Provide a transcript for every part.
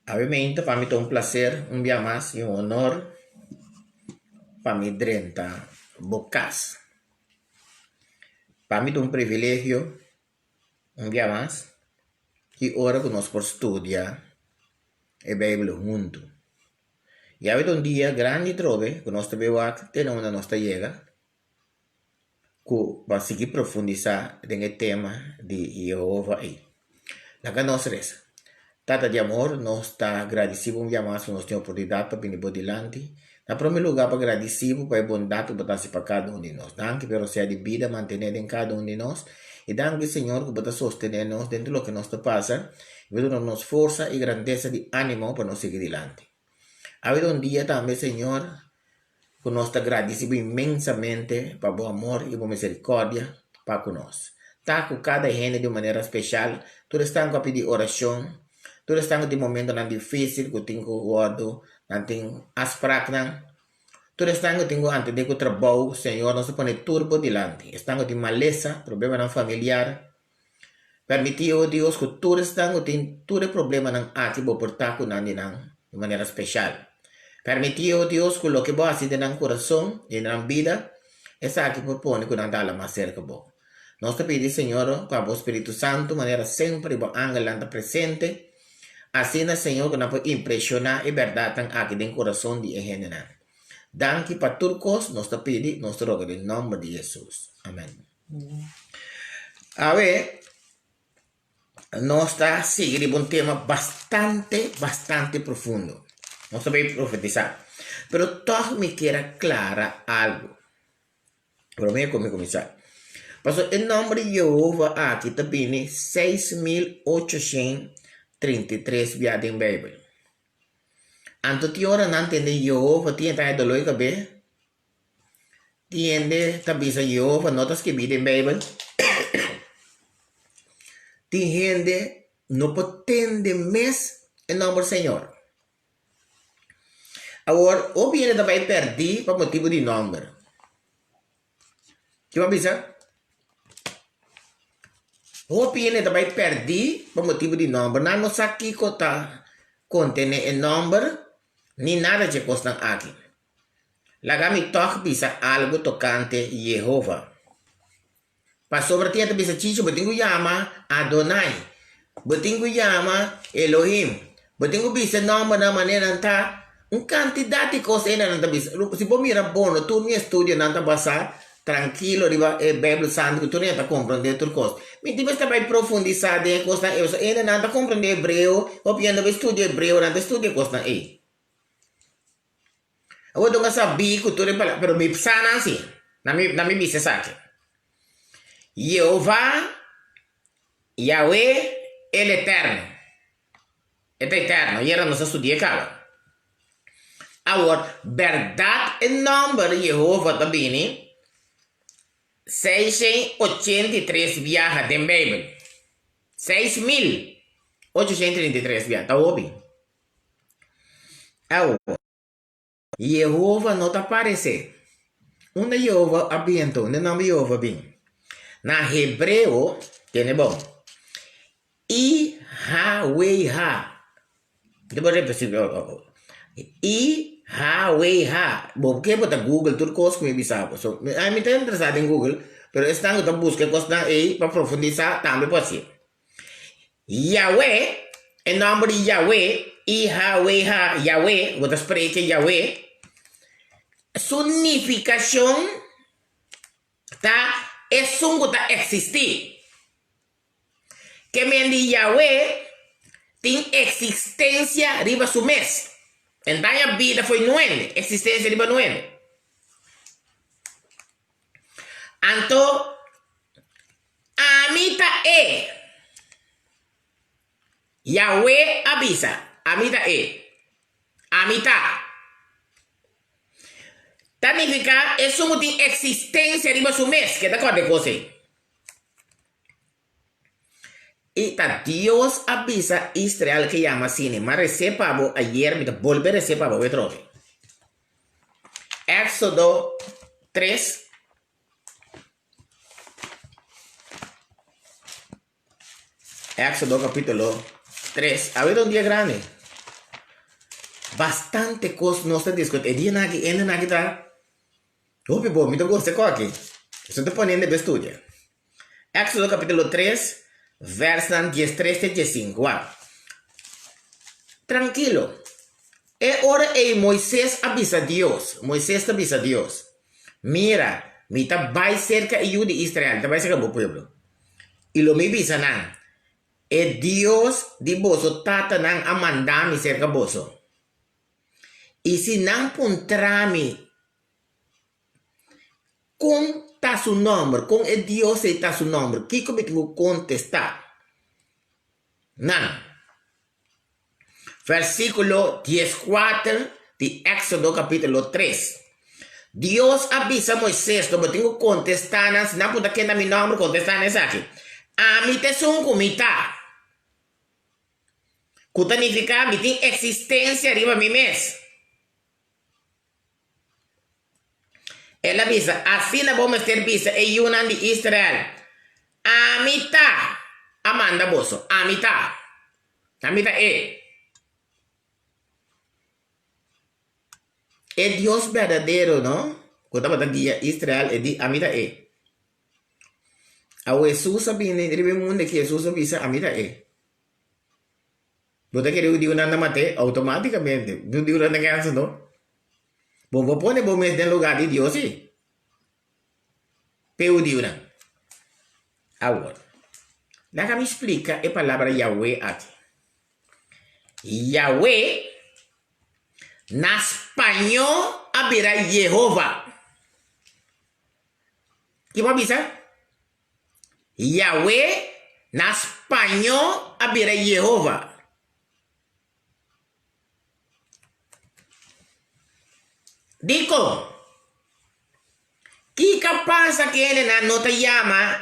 Obviamente pa mi ta un placer un bia mas y un honor pa mi drenta bo cas. Pa mi ta un privilegio un bia mas ki ora cu nos por studia e Bijbel hunto. Y awe ta un dia grandi trobe cu nos ta bay wak te na unda nos ta yega. Ku pa sigui profundisá den e tema di Yehova ei. Laga nos resa. Tata di amor, nos ta gradisí bo un bia mas ku nos tin oportunidat pa bini bo dilanti. Na promé lugá pa gradisí bo pa e bondat ku bo ta hasi pa kada un di nos. Danki pa e rosea di bida mantené den kada un di nos. I danki, Señor, ku bo ta sostené nos den tur loke nos ta pasa i bo ta duna nos forsa i grandesa di ánimo pa nos sigui dilanti. Awe ta un dia tambe, Señor, ku nos ta gradisi bo inmensamente pa bo amor i bo miserikòrdia pa ku nos. Ta ku kada hende di un manera speshal, tur esnan ku a pidi orashon, tur esnan ku tin momentonan difísil ku tin ku wòrdu, nan tin afspraknan, tur esnan ku tin ku atendé ku trabou, Señor, nos ta pone tur bo dilanti. Esnan ku tin malesa, problemanan familiar, Permití, o Dios, ku tur esnan ku tin tur e problemanan aki bo por ta ku nan di nan di manera speshal. Permití, o Dios, ku loke bo hasi den nan kurason i den nan bida, esaki por pone ku nan ta hala mas serka bo. Nos ta pidi, Señor, pa bo Spiritu Santu manera semper i bo angelnan ta presente, asina, Señor, ku nan por impreshoná e bèrdatnan aki den kurason di e hendenan. Danki pa tur kos, nos ta pidi, nos ta roga den nòmber di Hesus. Amèn. Awe nos ta sigui riba un tema bastante, bastante profundo. Nos ta bay profetisa. Pero tog mi kier a clara algo. Prome cu mi cuminsa. Pasobra e nomber di Jehova aki ta bini 6833 bia den Bijbel. Anto tin ora nan tende Jehova tin e ta dolor di cabe. Tin hende ta bisa Yehova no ta skibí den Beibel. Tin hende no por tende mes e nòmber Señor. Awor, hopi hende ta bai pèrdí pa motibu di nòmber. Ki bo a bisa? Hopi hende ta bai pèrdí pa motibu di nòmber. Nan no sa kiko ta kontené e nòmber ni nada dje kosnan aki. Laga mi tòg bisa algu tokante Yehova. Pasobra tin e ta bisa Chichi, bo tin ku yama Adonai, bo tin ku yama Elohim, bo tin ku bisa e nòmbernan manera nan ta. Un kantidat di kos ei nan ta bisa. Si bo mira bon, tur mi estudionan ta basá trankilo riba e Beibel Santu ku tur hende ta komprondé tur kos. Mi tin mester bai profundisá den e kosnan ei, pasobra hendenan ta komprondé hebreo, hopi hende bai studia hebreo, nan ta studia e kosnan ei. Awor dunga sabí ku tur e palabra, pero mi sa nan sí. Na mi, na mi bisa esaki. Jehová, Yahweh, el Eterno. E ta eterno, yera nos a studi'é kaba. Awor, bèrdat e nòmber Yehova ta bini 683 biaha den Beibel. 6833 biaha, ta hopi. Awor, Yehova no ta paresé. Unda Yehova a bin anto? Unda e nòmber Yehova a bin? Na hebreo, tende bon, I-ha-we-ha. Bo por repetí? I-ha-we-ha. Bo ke bo ta Google tur kos ku mi bisa bo. So, mi ta interesá den Google, pero esnan ku ta buska e kosnan ei pa profundisá tambe por hasié. Yahweh, e nòmber di Yahweh, I-ha-we-ha, Yahweh, bo ta spreke Yahweh, su nifikashon ta Esun ku ta eksistí. Ke men di Yahweh tin eksistensia riba su mes. En daña bida fo'i nuende, eksistensia riba nuende. Anto. Ami ta e. Yahweh a bisa, Ami ta e. Ami ta. Ta nifiká esun ku tin eksistensia riba su mes. Ke ta kòrda e kos ei? I ta Dios a bisa Israel ke yama asina. Mi a resé pa bo ayer, mi ta bolbe resé pa bo awe. Éksodo tres. Éxodo capítulo 3. Awe ta un dia grandi. Bastante kos nos ta diskutí. E dianan aki, hendenan aki ta hopi bon. Mi ta gosta e kos aki. Esei ta pone hende pa studia. Éxodo capítulo 3, versnan 13 te 15. Wak. Trankilo. E ora ei Moises a bisa Dios, Moises ta bisa Dios, Mira, mi ta bai serka e yu di Israel, mi ta bai serka bo pueblo, i lo mi bisa nan, E Dios di boso tatanan a manda mi serka boso. I si nan puntra mi, Kon ta su nòmber? Kon e Dios ei ta su nòmber? Kiko mi tin ku kontestá nan? Versíkulo dieskuater di Éksodo kapítulo tres. Dios a bisa Moisés, Lo bo tin ku kontestá nan, si nan puntra ken ta mi nòmber, kontestá nan esaki, Ami ta esun ku mi ta, ku ta nifiká mi tin eksistensia riba mi mes. El a bisa, Asina bo mester bisa e yunan di Israel, Ami ta a manda boso. Ami ta. Ami ta e. E Dios berdadero, no? Ku tabata guia Israel, e di, Ami ta e. Awo Hesus a bini riba e mundu aki, Hesus a bisa, Ami ta e. Bo ta kere hudiunan ta mat'é? Outomátikamente. Hudiunan ta kènsa no. Bo por pone bo mes den lugá di Dios sí. P'e hudiunan. Awor, laga mi splika e palabra Yahweh aki. Yahweh na spañó a bira Yehova. Ki bo a bisa? Yahweh na spañó a bira Yehova. Dikon? Kiko pasa ku hendenan no ta yama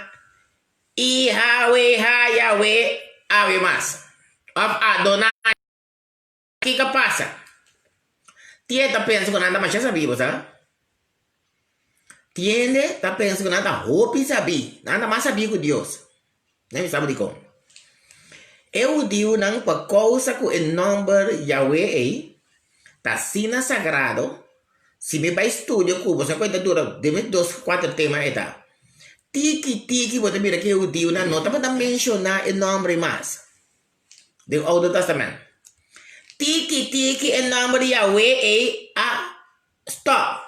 IHWH Yahweh awe mas òf Adonai? Kiko pasa? Tin hende ta pensa ku nan ta masha sabí, bo sa? Tin hende ta pensa ku nan ta hopi sabí, nan ta mas sabí ku Dios. Nan mi sa bo dikon. E hudiunan pa kousa ku e nòmber Yahweh ei ta asina sagrado, si mi bai studia ku bo, sa ku e ta dura den mi dos kuater tema e ta. Tiki tiki bo ta mira ku e hudiunan no tabata menshoná e nòmber ei mas den Oudo Tèstamènt. Tiki tiki e nòmber Yahweh ei a stòp.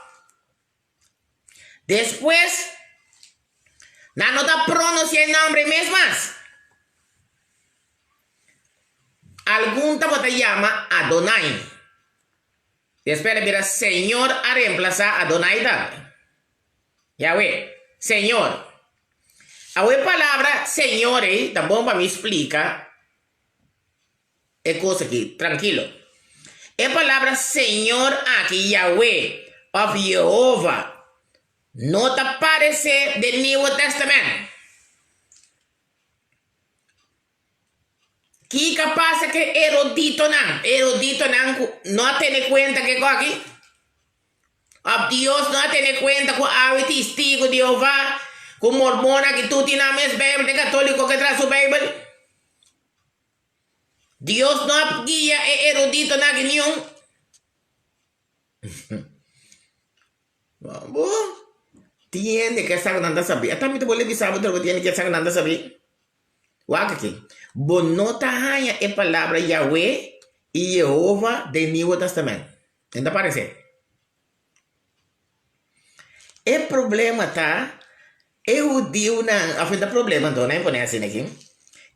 Despues, nan no ta pronuncia e nombre mes mas. Algun tabata yama Adonai. Despues el a bira Señor a reemplaza Adonai tambe. Yahweh, Señor. Awe e palabra Señor ei ta bon pa mi splica E kos aki, trankilo. E palabra Señor aki, Yahweh òf Yehova, no ta paresé den Nieuwe Tèstamènt. Kiko a pasa ku e eruditonan? E eruditonan ku no a tene kuenta ku e kos aki? Òf Dios no a tene kuenta ku awe Testigu di Jehová, ku mormonnan aki tur tin nan mes Beibel, te katoliko ke traha su Beibel? Dios no a guia e eruditonan aki niun. Bo tiene ke sa ku nan ta sabí. Ata mi ta bolbe bisa bo bo tiene ke sa ku nan ta sabí. Wak aki. Bo no ta haña e palabra Yahweh i Yehova den Nieuwe Testament. E no ta paresé. E problema ta, e hudiunan, of e ta problema anto, nan pone asina aki,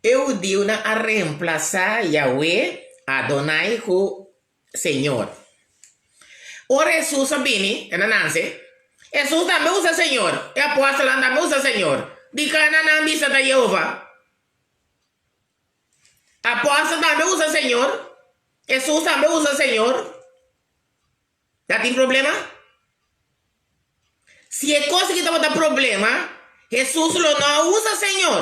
e hudiunan a reemplasá Yahweh, Adonai, ku Señor. Ora Hesus a bini, el a nanse, Hesus tambe usa Señor, e apòstelnan tambe usa Señor. Dikon nan a bisa ta Yehova? Apòstel tambe usa Señor, Hesus tambe usa Señor. Ta tin problema? Si e kos aki tabata problema, Hesus lo no a usa Señor.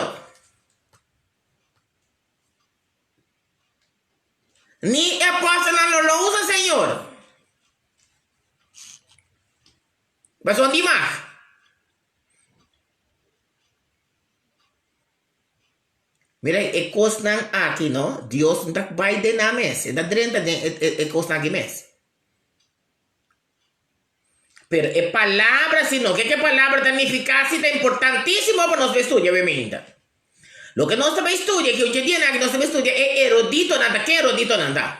Ni e apòstelnan lo no usa Señor. Pasobra di mag. Mira, e kosnan aki, no, Dios no ta bai den nan mes, e ta drenta den e kosnan aki mes. Pero e palabra si no, ke ke palabra ta nifiká si ta importantísimo pa nos bai studia awe mainta. Loke nos ta bai studia aki, ochi dianan aki nos ta bai studia e eruditonan ta, ken eruditonan ta?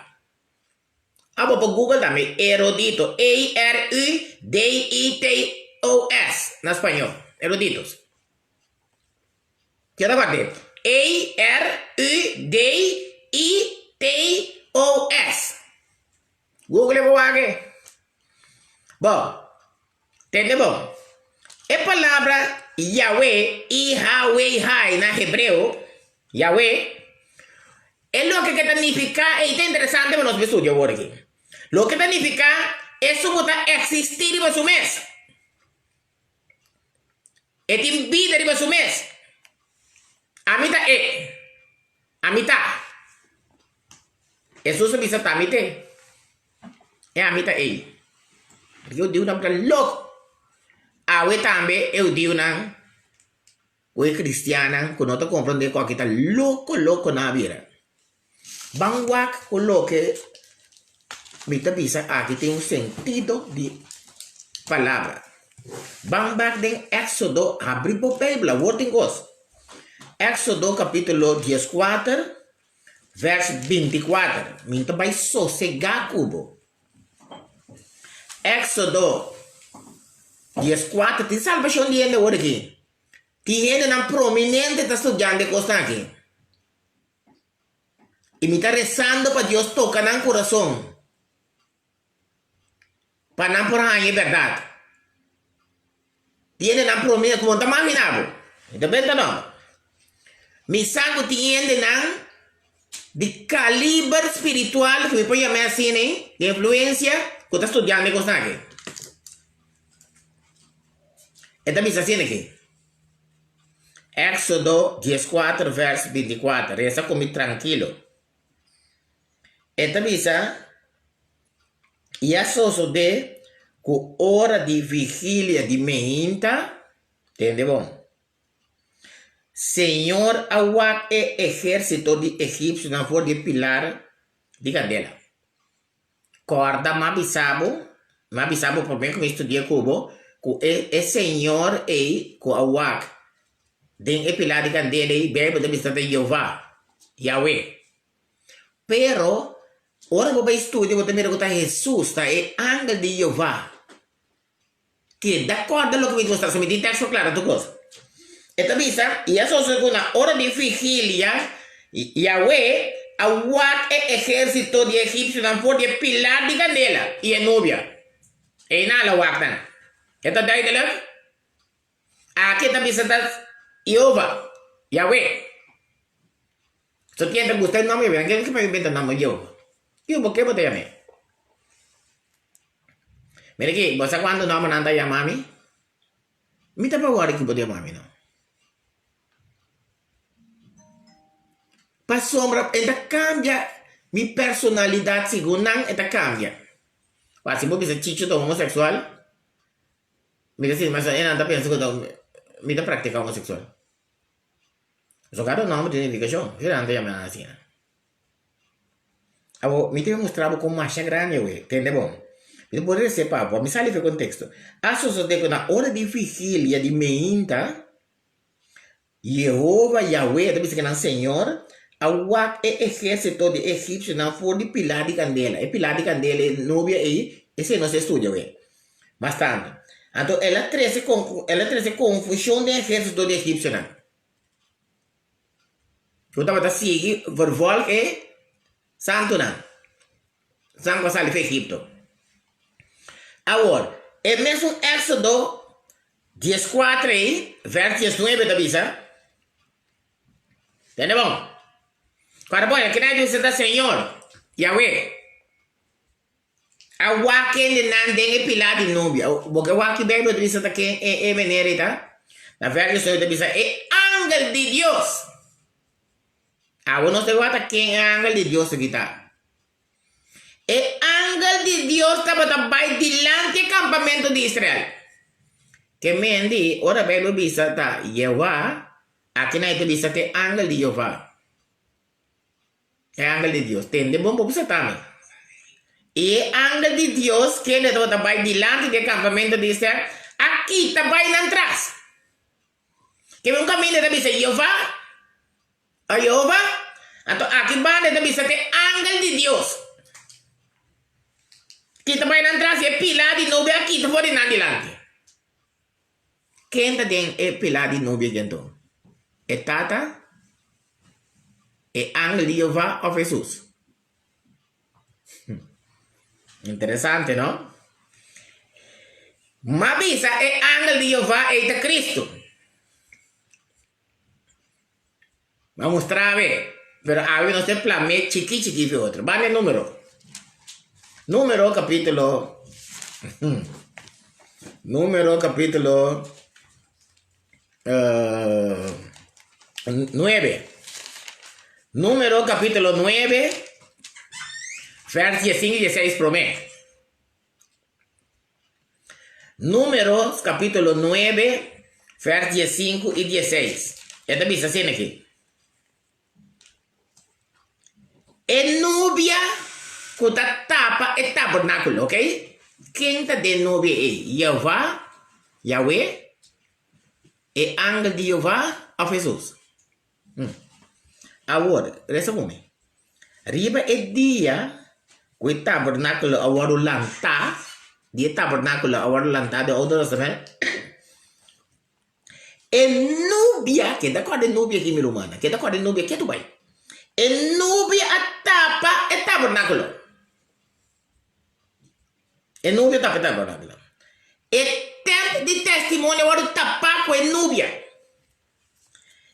Abo por google tambe, erudito, E-R-U-D-I-T-O-S, na spañó, eruditos. Keda guard'é, E-R-U-D-I-T-O-S. Google bo wak e. Bon, tende bon. E palabra Yahweh, I-H-W-H na hebreo, Yahweh, e loke ke ta nifiká, ei ta interesante pa nos por studia awor aki. Loke ta nifiká esun ku ta eksistí riba su mes. E tin bida riba su mes. Ami ta e. Ami ta. Hesus a bisa ta mi te. E ami ta ei. E hudiunan ta loko. Awe tambe e hudiunan ku e kristiannan ku no ta komprondé ku aki ta loko loko nan a bira. Ban wak ku loke mi ta bisa aki tin un sentido di palabra. Ban bak den Éxodo, habri bo Beibel, awor tin kos. Éxodo kapítulo dieskuater, vèrs bintikuater. Mi ta bai sosegá ku bo. Éxodo dieskuater, tin salbashon di hende awor aki. Tin hendenan prominente ta studiando e kosnan aki. I mi ta rezando pa Dios toka nan kurason pa nan por haña e bèrdat. Tin hendenan promé ku bo no ta maginá bo. Mi ta benta no. Mi sa ku tin hendenan di kaliber spiritual, ku mi por yam'é asina, di influensia, ku ta studiando e kosnan aki. E ta bisa asina aki. Éxodo dieskuater vèrs bintikuater, Resa ku mi trankilo. E ta bisa, I a sosodé ku ora di vigilia di meinta, tende bon, Señor a wak e ehérsito di egipsionan for di e pilar di kandela. Kòrda m'a bisa bo, m'a bisa bo promé ku mi studia ku bo, ku e e Señor ei ku a wak den e pilar di kandela ei, Beibel ta bisa ta Jehová, Yahweh. Pero, ora bo bai studia bo ta mira ku ta Hesus, ta e angel di Jehová. Keda kòrda loke mi ta mustra, so mi tin teksto kla na tur kos. E ta bisa, I a sosodé ku na ora di vigilia, Yahweh a wak e ehérsito di e egipsionan for di e pilar di kandela i e nubia. Einan el a wak nan. E ta duidelik? Aki e ta bisa ta Jehová, Yahweh. So ken ta gusta e nòmber Yahweh? Ken ke pa inventa nòmber Jehová? Jehová ke bo ta yam'é? Mira aki, bo sa kuantu nòmbernan ta yama mi? Mi ta pa wòri ku bo ta yama mi no. Pasobra e ta kambia mi personalidat segun nan e ta kambia. Wak si bo bisa Chicho ta homoseksual, mi ta sinti mas e nan ta pensa ku mi ta praktika homoseksual. Pasobra kada nòmber tin nifikashon, esei nan ta yama nan asina. Awor, mi ta mustra bo kon masha grandi awe. Tende bon. Mi ta por rese pa bo. Mi sali for e konteksto. A sosodé ku na ora di vigilia di meinta, Yehova, Yahweh, ta bisa ku nan Señor, a wak e ehérsito di e egipsionan for di pilar di kandela. E pilar di kandela, e nubia ei, esei nos ta studia awe. Mas tantu. Anto el a trese el a trese konfushon den e ehérsito di e egipsionan. Ku tabata sigui vervolg e santunan, esnan ku a sali for Egipto. Awor, e mesun Éksodo dieskuater ei, vèrs diesnuebe ta bisa, tende bon, Kòrda bon, e kina di ta Señor, Yahweh. A wak kendenan den e pilá di nubia. Bo ke wak ki Beibel ta bisa ta ken e e meneer ei ta? Na vèrs diesnuebe ta bisa e angel di Dios. Awe nos ta wak ta ken e angel di Dios aki ta. E angel di Dios tabata bai dilanti e kampamentu di Israel. Ke men di ora Beibel bisa ta Jehová, aki nan e ta bisa ta e angel di Jehová. E angel di Dios. Tende bon bo bisa tami. I e angel di Dios, kende tabata bai dilanti di e kampamentu di Israel, a kita bai nan tras. Kende un kaminda e ta bisa Jehová, o Jehova, anto aki banda e ta bisa ta e angel di Dios. Kita bai nan tras i e pilá di nubia a kita for di nan dilanti. Ken ta den e pilá di nubia aki anto? E Tata, e angel di Jehová òf Hesus? Interesante, no? M'a bisa e angel di Jehová ei ta Cristo. M'a mustra awe, pero awe nos ta plam'é chikí chikí fi otro. Banda e Número. Número capítulo Número capítulo 9. Número capítulo 9, vers 15 y 16 promé. Números capítulo 9, vers 15 y 16. E ta bisa asina aki. E nubia ku ta tapa e tabernákulo, ok? Ken ta den nubia ei? Jehová, Yahweh, e angel di Jehová òf Hesus? Awor, resa ku mi. Riba e dia ku e tabernákulo a wòrdu lantá, di e tabernákulo a wòrdu lantá den Oudo Tèstamènt, E nubia, keda kòrda e nubia aki mi rumannan, keda kòrda e nubia ketu bai. E nubia a tapa e tabernákulo. E nubia a tapa e tabernákulo. E tènt di testimonio a wòrdu tapá ku e nubia.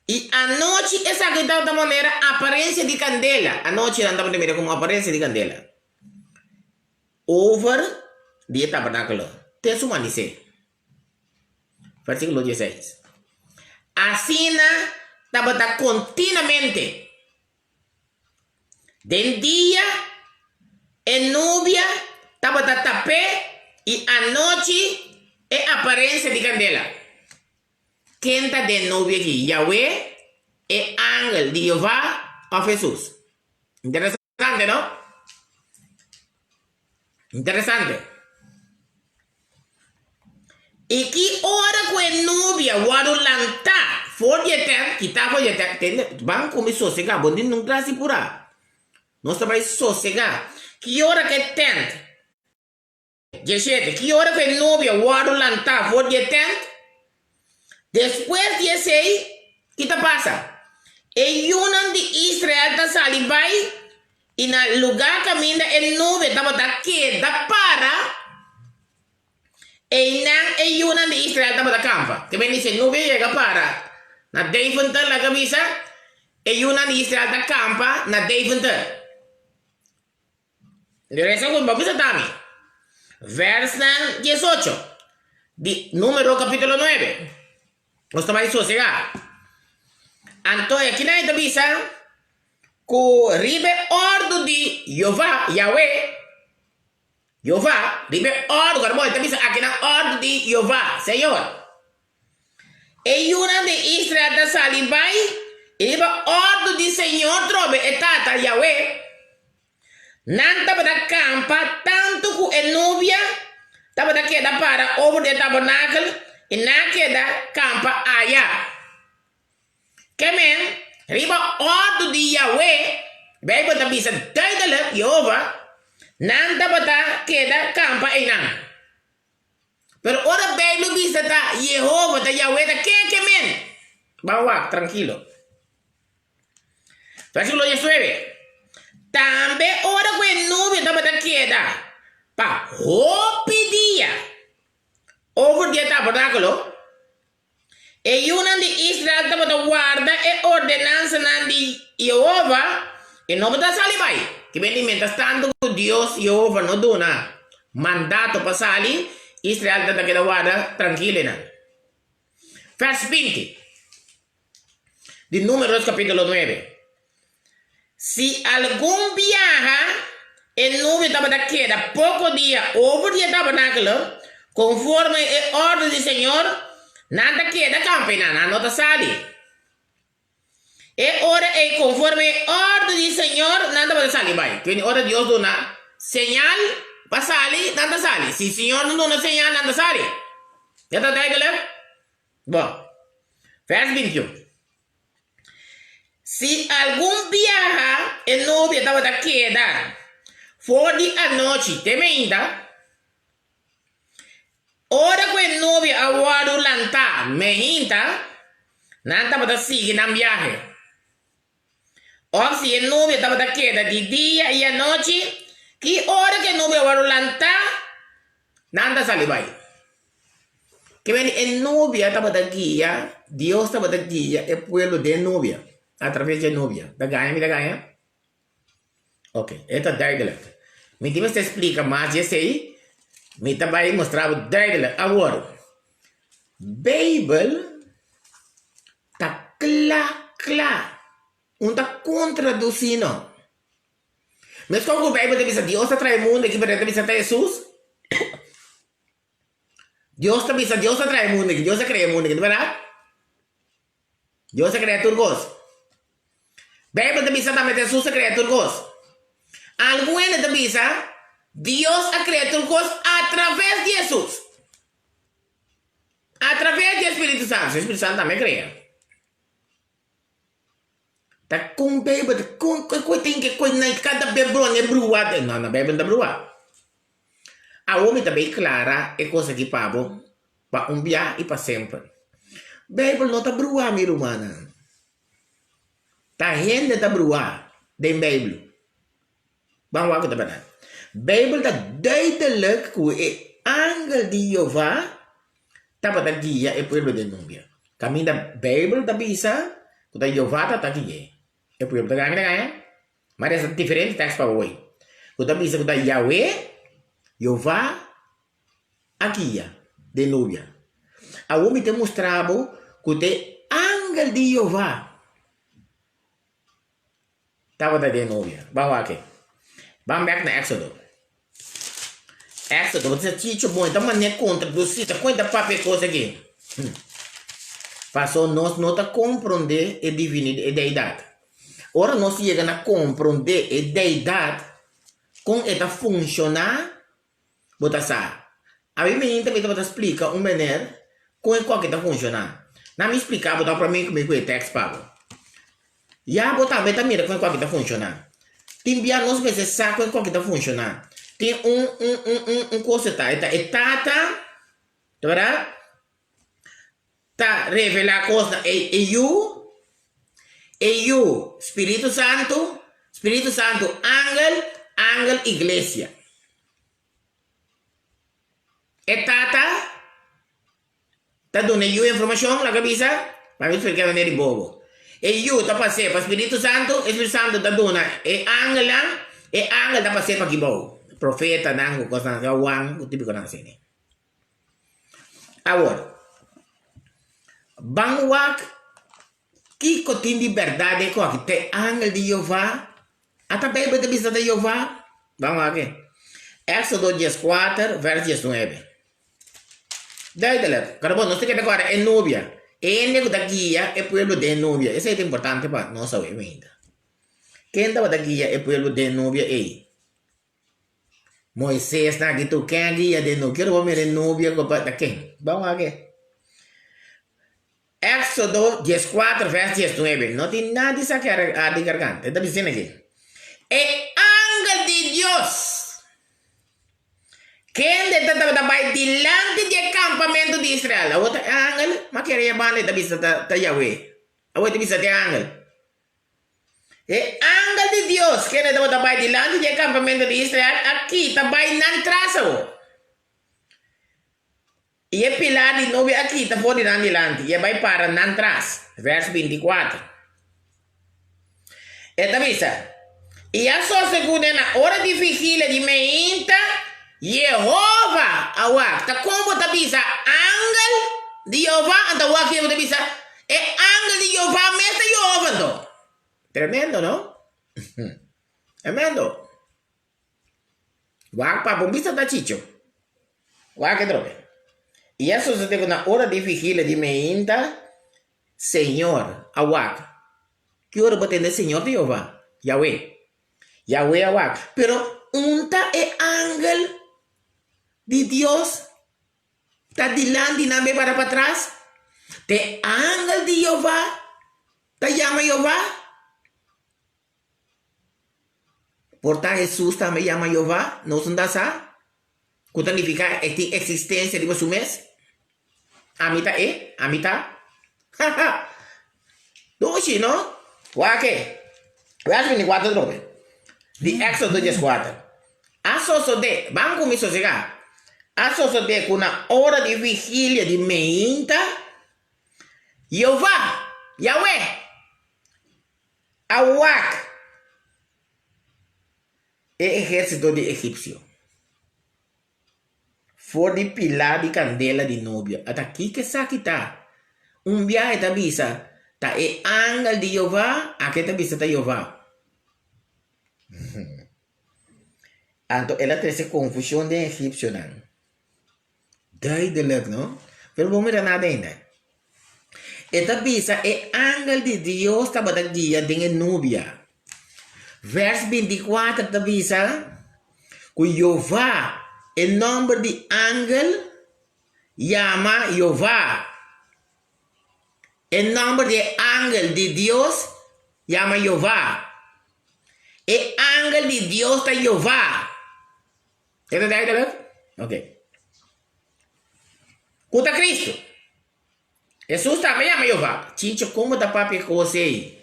I anochi esaki tabata manera aparensia di kandela. Anochi nan tabata mira komo aparensia di kandela. Over di e tabernákulo te su manisé. Versíkulo dieseis. Asina tabata kontinuamente. Den dia e nubia tabata tap'é i anochi e aparensia di kandela. Ken ta den nubia akí, Yahweh, e angel di Jehová òf Hesus? Interesante, no? Interesante. I ki ora ku e nubia wòrdu lantá for di e tènt, kitá for di e tènt, tende, ban kumi sosegá, bo tin nunka hasi purá. Nos ta bai sosegá. Ki ora ku e tènt, Dieshete, Ki ora ku e nubia wòrdu lantá for di e tènt? Despues di esei, ki ta pasa? E yunan di Israel ta sali bai, i na lugá kaminda e nubia tabata keda para, einan e yunan di Israel tabata kampa. Ke bendisé, nubia yega para na Deventer, laga bisa, e yunan di Israel ta kampa na Deventer. Resa ku bo bisa tami. Versnan 18 di Número kapítulo 9. Nos ta bai sosegá. Anto e kinan e ta bisa ku riba e òrdu di Jehová, Yahweh, Jehová, riba e òrdu, kòrda bon, e ta bisa akinan òrdu di Jehová, Señor. E yunan di Israel ta sali bai i riba òrdu di Señor trobe e Tata, Yahweh. Nan tabata kampa tantu ku e nubia tabata keda para over di e tabernakel i nan a keda kampa aya. Ke men, riba òrdu di Yahweh, Beibel ta bisa duidelik, Yehova, nan tabata keda kampa einan. Pero ora Beibel bisa ta Yehova, ta Yahweh, ta ken ke men? Ban wak, trankilo. Versíkulo 19. Tambe ora ku e nubia tabata keda pa hopi dia over di e tabernákulo, E yunan di Israel tabata warda e ordenansanan di Yehova i no tabata sali bai. Ki bini miéntras tantu ku Dios Yehova no duna mandato pa sali, Israel tabata keda warda trankil einan. Vèrs 20 di Números kapítulo 9. Si algun biaha e nubia tabata keda poko dia over di e tabernákulo, konforme e òrdu di Señor, nan ta keda kampa i nan, nan no ta sali. E ora ei konforme e òrdu di Señor nan tabata sali bai. Kende ora Dios duna señal pa sali, nan ta sali. Si Señor no duna señal, nan ta sali. Ya ta duidelijk? Bon. Vers 21. Si algun biaha e novia tabata keda for di anochi te meinta, Ora ku e novio a wòrdu lantá meinta, nan tabata sigui nan biahe. Òf si e novio tabata keda di dia i anochi, ki ora ku e novio a wòrdu lantá, nan ta sali bai. Ke mende e novia tabata guia, Dios tabata guia e pueblo den novia, atraves di e novia. Ta gaña mi ta gaña? Ok, e ta duidelijk. Mi tin mester splika mas di esei, mi ta bai mustra bo duidelijk. Awor, Beibel ta kla kla, un ta kontradusí no. Meskos ku Beibel ta bisa Dios a trae mundu aki, pero e ta bisa ta Hesus. Dios ta bisa Dios a trae mundu aki, Dios a krea mundu aki, ta bèrdat? Dios a krea tur kos. Beibel ta bisa tambe Hesus a krea tur kos. Algun hende ta bisa Dios a krea tur kos atraves di Hesus. Atraves di e Spiritu Santu. E Spiritu Santu tambe a krea. Ta kon Beibel ta kon ku tin ke koi na kada be brua ne brua. No, no, Beibel no ta brua. Awor mi ta bay clara e cos aki pa bo, pa un bia y pa semper. Bijbel no ta brua, mi rumannan. Ta hende ta brua den Bijbel. Ban wak ku ta berdad. Bijbel ta duidelijk ku e angel di Jehová tabata guia e pueblo den nubia. Caminda Bijbel ta bisa ku ta Jehová ta ta gui'é e pueblo. Ta gaña mi ta gaña? Ma resa diferente tekst pa hoy ku ta bisa ku ta Yahweh, Jehová, a guia den nubia. Awor mi ta mustra bo ku ta e angel di Jehová tabata den nubia. Ban wak. Ban bek na Éxodo. Éxodo, bo ta bisa Chicho bon, e ta manera kontra dus ta kon e ta papia e kos aki? Paso nos no ta komprondé e divinidad, e deidat. Ora nos yega na komprondé e deidat, kon e ta funshoná, bo ta sa. Abi mi mi tabata splika un meneer kon e koki ta funshoná. Na mi splika bo ta promé ku mi ku e tèks pa bo. Ya bo tambe ta mira kon e koki ta funshoná. Tin bia nos mester sa kon e koki ta funshoná. Tin un un un un un kos e ta, e ta e tata, ta bèrdat? Ta revelá kosnan e e Yu, e Yu, Spiritu Santu, Spiritu Santu, angel, angel, iglesia. E Tata ta duna e Yu informashon, laga bisa, pa mi splika manera di bobo. E Yu ta pas'é pa Spiritu Santu, e Spiritu Santu ta duna e angelnan, e angel ta pas'é pa kibou, profetanan ku kosnan asina, Juan ku tipikonan asina. Awor, ban wak kiko tin di bèrdat den ku aki. Ta e angel di Jehová? Ata Beibel ta bisa ta Jehová? Ban wak e. Éksodo dieskuater, vèrs diesnuebe. Duidelik. Kòrda bon, nos ta keda kòrda e nubia. E hende ku ta guia e pueblo den nubia. Esei ta importante pa nos awe mainta. Ken tabata guia e pueblo den nubia ei? Moisés na aki tur ken a guia den nubia? Kier bo mira e nubia ku ta ken? Ban wak e. Éxodo dieskuater vèrs diesnuebe. No tin nada di sa ke di garganta. E ta bisa asina aki, E angel di Dios, kende ta tabata bai dilanti di e kampamentu di Israel. Awor ta e angel, ma kere e banda e ta bisa ta Yahweh. Awor e ta bisa ta e angel. E angel di Dios, kende tabata bai dilanti di e kampamentu di Israel, a kita bai nan tras awor. I e pilar di nubia a kita for di nan dilanti i a bai para nan tras. Vers bintikuater. E ta bisa, I a sosegú den na ora di vigilia di meinta, Yehova a wak. Ta kon bo ta bisa angel di Yehova? Anto wak bo ta bisa E angel di Jehová mes ta Jehova anto. Tremendo, no? Tremendo. Wak pa bon bista ta chicho. Wak e trobe. I a sosode ku na ora di vigilia di meinta, Señor a wak. Ki ora bo tende Señor ta Jehová? Yahweh. Yahweh a wak. Pero un ta e angel di Dios ta dilanti nan be para patras? Te angel di Jehová ta yama Jehová? Por ta Hesus tambe yama Jehová? Nos no ta sa. Ku ta nifiká e tin eksistensia riba su mes? Ami ta e, ami ta. Haha! Dushi, no? Wak e. Wèrs 24 atrobe. Di Éksodo 14. A sosodé, ban ku mi sosegá. A sosodé ku na ora di vigilia di meinta, Jehová, Yahweh, a wak e ehérsito di egipsio for di pilá di kandela di nubia. Ata kiko esaki ta? Un biaha e ta bisa, Ta e angel di Jehová, aki e ta bisa ta Jehová. Anto el a trese konfushon den egipsionan. Duidelijk, no? Pero bo mira nada ainda. E ta bisa e angel di Dios tabata guia den e nubia. Vers 24 ta bisa ku Jehová, e nomber di angel, yama Jehová. E nomber di e angel di Dios yama Jehová. E angel di Dios ta Jehová. E ta duidelijk? Ok. Ku ta Kristu? Hesus tambe yama Jehová. Chicho, kon bo ta papia e kos ei?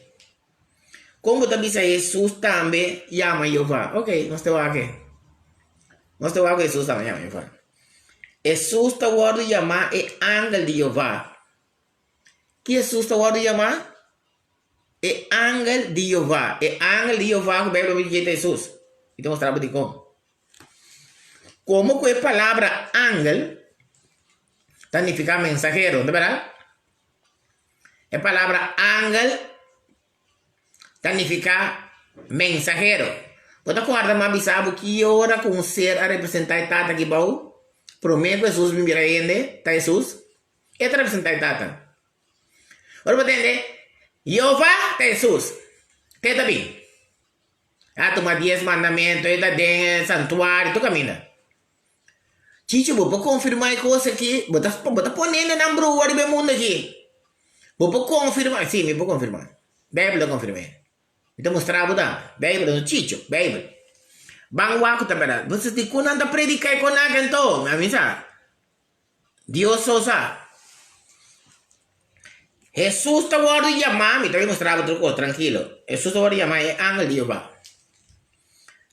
Kon bo ta bisa Hesus tambe yama Jehová? Ok, nos ta wak e. Nos ta wak ku Hesus tambe yama Jehová. Hesus ta wòrdu yamá e angel di Jehová. Ki Hesus ta wòrdu yamá? E angel di Jehová. E angel di Jehová ku Beibel ta bisa ta Hesus. Mi ta mustra bo dikon. Komo ku e palabra angel ta nifiká mensahero, no ta bèrdat? E palabra angel ta nifiká mensahero. Bo ta kòrda mi a bisa bo ki ora ku un ser a representá e Tata aki bou? Promé ku Hesus bin bira hende, ta Hesus. E ta representá e Tata. Ora bo tende, Jehová ta Hesus. Te ta bin. A tuma dies mandamentu, e ta den e santuario, tur kaminda. Chichi, bo por konfirmá e kos aki? Bo ta, bo ta pone hendenan bruha riba e mundu aki. Bo por konfirmá? Sí, mi por konfirmá. Beibel ta konfirm'é. Mi ta mustra bo tambe. Beibel, no Chicho, Beibel. Ban wak ku ta bèrdat. Bo sa dikon nan ta prediká e kon aki anto? Mi a bisa. Dios so sa. Hesus ta wòrdu yamá, mi ta bin mustra bo otro kos, trankilo. Hesus ta wòrdu yamá e angel di Jehová.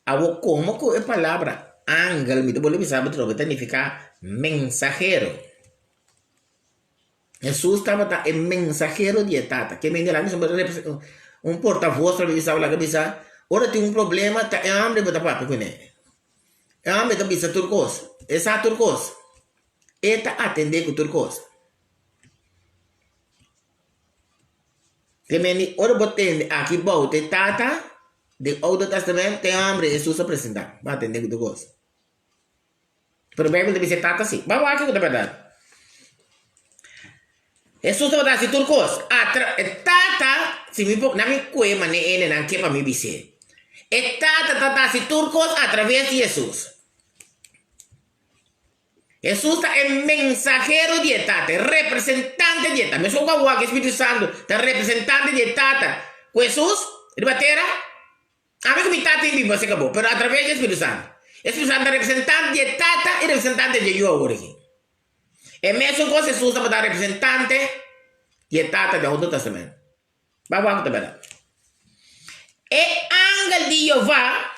Awor, komo ku e palabra angel, mi ta bolbe bisa bo atrobe, ta nifiká mensahero. Hesus tabata e mensahero di e Tata. Ke mende laga bisa un portavoz ta bisa, laga bisa, ora tin un problema ta e hòmber bo ta papia kuné. E hòmber ta bisa tur kos, e sa tur kos, e ta atendé ku tur kos. Te mende ora bo tende aki bou te Tata, den Oudo Testament, te hòmber Hesus a presentá pa atendé ku tur kos. Pero Beibel ta bisa e Tata si. Ban wak ku ta bèrdat. Hesus tabata hasi tur kos. Atra, e Tata, si mi por, na mi kue manera e hendenan ke pa mi bis'é. E Tata ta hasi tur kos atraves di Hesus. Hesus ta e mensahero di e Tata, e representante di e Tata. Meskos ku a wak e Spiritu Santu ta representante di e Tata ku Hesus riba tera. Ami ku mi Tata i biba serka bo, pero atraves di e Spiritu Santu. E Spiritu Santu ta representante di e Tata i representante di e Yu awor aki. E mesun kos Hesus tabata representante di e Tata den Oudo Testament. Ba wak ku ta bèrdat. E angel di Jehová,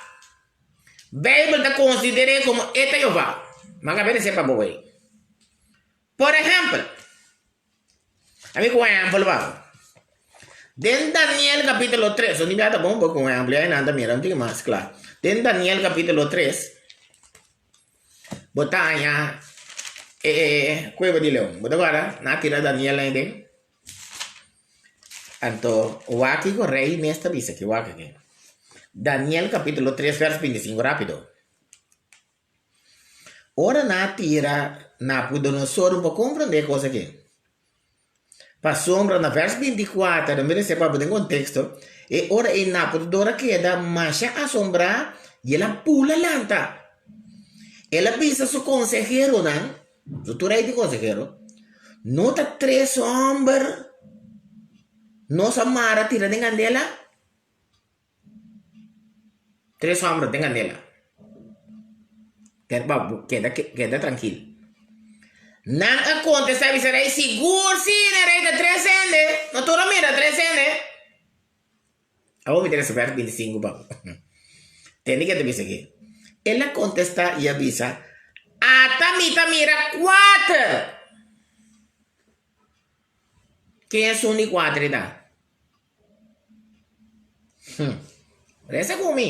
Beibel ta konsider'é komo e ta Jehová. Manga bene sepa bo ei. Por ehèmpel. Ami ku un ehèmpel pa bo. Den Daniel kapítulo tres, un di bia ta bon bo ku un ehèmpel, ya nan ta mira un tiki mas kla. Den Daniel kapítulo tres, bo ta haña e kueba di leon. Bo ta kòrda? Nan a tira Daniel ahí den. Anto, wak kiko rei mes ta bisa aki, wak aki. Daniel kapítulo tres vèrs 25, rápido. Ora nan a tira Nabucodonosor, bo por comprende e cos aki. Pasobra na vers 24, no mira sepa bo den konteksto, e ora ei Nabucodonosor a keda masha asombrá i el a bula lanta. El a bisa su konseheronan, su tur rei di konsehero, No ta tres hòmber nos a mara tira den kandela? Tres hòmber den kandela. Keda keda keda trankil. Nan a kontestá i bisa rei, Sigur si, na rei ta tres hende. No tur a mira tres hende. Awor mi ta lesa vèrs 25 pa bo. Tende ke ta bisa aki. El a kontestá i a bisa, Ata mi ta mira kuater. Ken esun di kuater ta? Hm. Resa ku mi.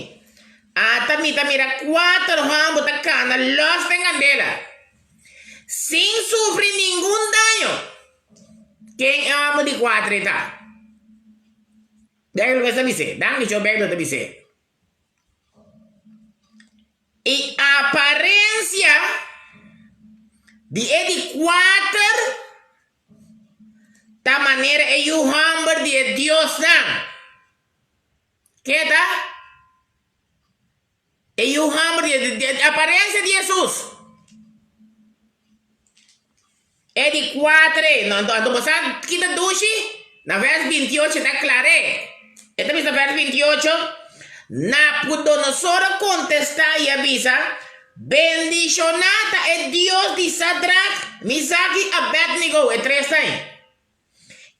Ata mi ta mira kuater hòmber ta kana lòs den kandela, sin sufri ningun daño. Ken e hòmber di kuater ei ta? Beibel mes ta bis'é. Danki Dios, Beibel ta bis'é. E aparensia di e di kuater ta manera e yu hòmber di e diosnan. Ke ta? E yu hòmber di e aparensia di Hesus. E di kuater, no, anto, anto bo sa ki ta dushi? Na vers 28 ta klar'é. E ta bisa vers 28, Nabucodonosor a kontestá i a bisa, Bendishoná ta e Dios di Sadrak, Misak i Abednego, e tresnan ei,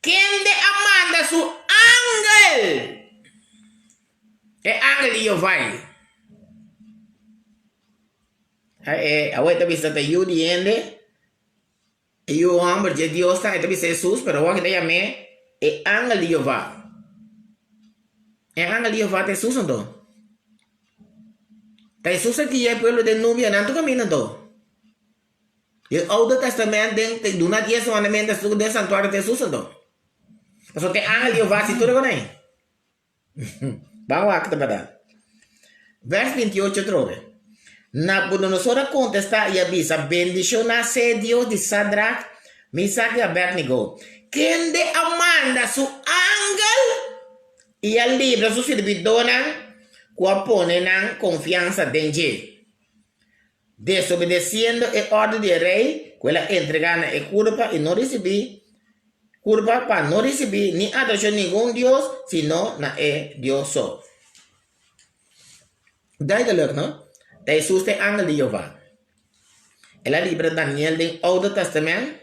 kende a manda su angel, e angel di Jehová ei. Awor e ta bisa ta yu di hende, e yu hòmber dje Dios ta, e ta bisa Hesus, pero awor aki ta yam'é e angel di Jehová. E angel di Jehová ta Hesus anto. Ta Hesus a guia e pueblo den nubia nan tur kaminda anto. Den Oude Testament den ta duna dies mandamentu den santuario ta Hesus anto. Pasobra ta e angel di Jehová si tur e konai. Ban wak ta berdad. Vers 28 atrobe. Nabucodonosor a contesta y a bisa, Bendiciona sea Dios di Sadrac, Misac y Abednego, kende a manda su angel y a libra su sirbidónan cu a pone nan confiansa den dje, desobedeciendo e orde di e rey cu el a entrega na e curpa y no ricibi curpa pa no ricibi ni adoracion ningun dios sino na e Dios so. Duidelijk, no? Ta Hesus ta e angel di Jehová. El a libra Daniel den Oude Testament.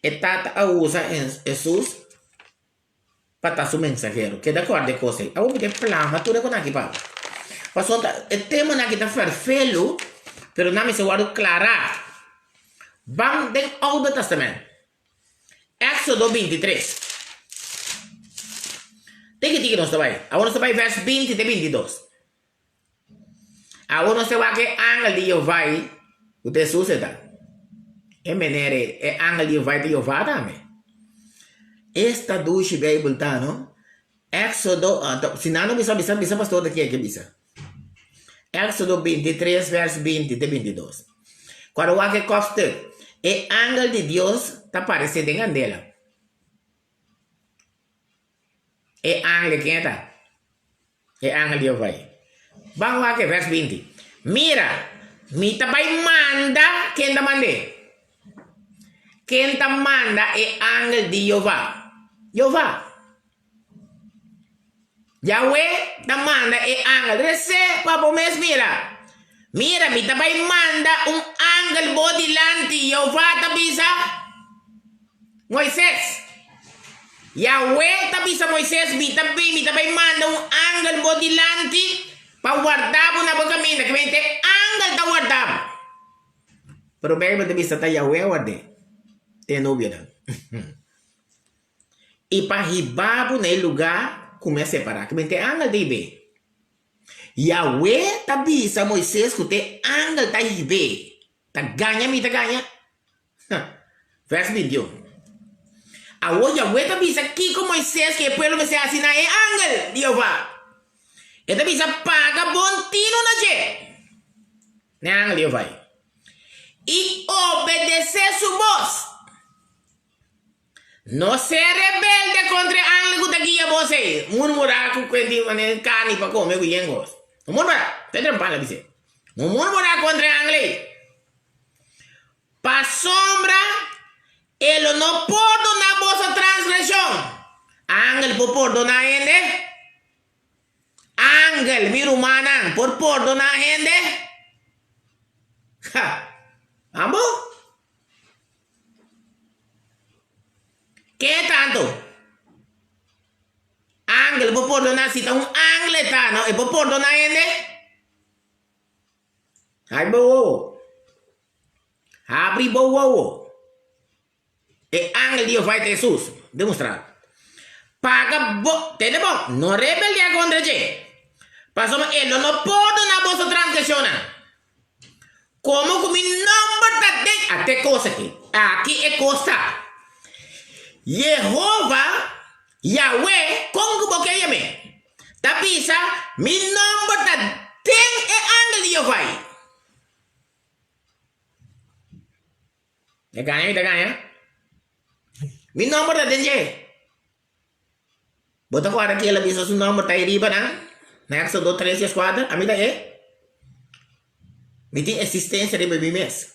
E Tata a usa Hesus pa ta su mensahero. Keda kòrda e kos ei. Awor mi ta plama tur e kon aki pa bo. Pasobra e temanan aki ta ferfelu, pero nan mester wòrdu klará. Ban den Oude Testament. Éxodo 23. Tiki tiki nos ta bai. Awor nos ta bai vers 20 te 22. Awor nos ta wak e angel di Jehová ei, ku ta Hesus e ta. E meneer ei, e angel di Jehová ei ta Jehová tambe. Esta dushi Bijbel ta, no? Éxodo, si nan no bisa, bisa, bisa pastor ta kier ke bisa. Éxodo 23 vers 20 te 22. Cuando wak e kopstuk, e angel di Dios ta parece den candela. E angel ken ta? E angel di Jehová ei. Ban wak e vers 20. Mira, mi ta bai manda, ken ta mand'é? Ken ta manda e angel di Jehová? Jehová. Yahweh ta manda e angel, Resé pa bo mes mira. Mira, mi ta bai manda un angel bo dilanti, Jehová ta bisa Moisés. Yahweh ta bisa Moisés, Mi ta bin, mi ta bai manda un angel bo dilanti pa warda bo na bo kaminda. Ke mente angel ta warda bo. Pero Bijbel ta bisa ta Yahweh a ward'é den e nubianan. I pa hiba bo na e lugá ku mi a separá. Ke mente e angel ta hib'é. Yahweh ta bisa Moisés ku te angel ta hib'é. Ta gaña mi ta gaña? Vers 21. Awor Yahweh ta bisa kiko Moisés ku e pueblo mester hasi na e angel di Jehová. E ta bisa, Paga bon tinu na dje, na e angel di Jehová ei, i obedesé su bos. No sea rebelde kontra e angel ku ta guia bos ei, murmurá ku kuenti manera karni pa kome ku yen kos. No murmurá, ta trempan la bis'é. No murmurá kontra e angel ei. Pasobra e lo no pordoná boso transgreshon. Angel por pordoná hende? Angel, mi rumannan, por pordoná hende? Ha! Amo? Ke tantu? Angel por pordoná, si ta un angel e ta, no? E por pordoná hende? Habri bo wowo. Habri bo wowo. E angel di Jehová ta Hesus. Demostrá. Paga bo, tende bon, no rebeldiá kontra dje, pasobra e lo no pordoná boso transgreshonnan. Komo ku mi nòmber ta den, ata e kos aki, aki e kos ta, Yehova, Yahweh, kon ku bo ke yam'é, ta bisa, Mi nòmber ta den e angel di Jehová ei. E gaña mi ta gaña? Mi nòmber ta den dje. Bo ta kòrda ki el a bisa su nòmber ta ei riba nan? Na Éxodo tres dies kuater, ami ta e. Mi tin eksistensia riba mi mes.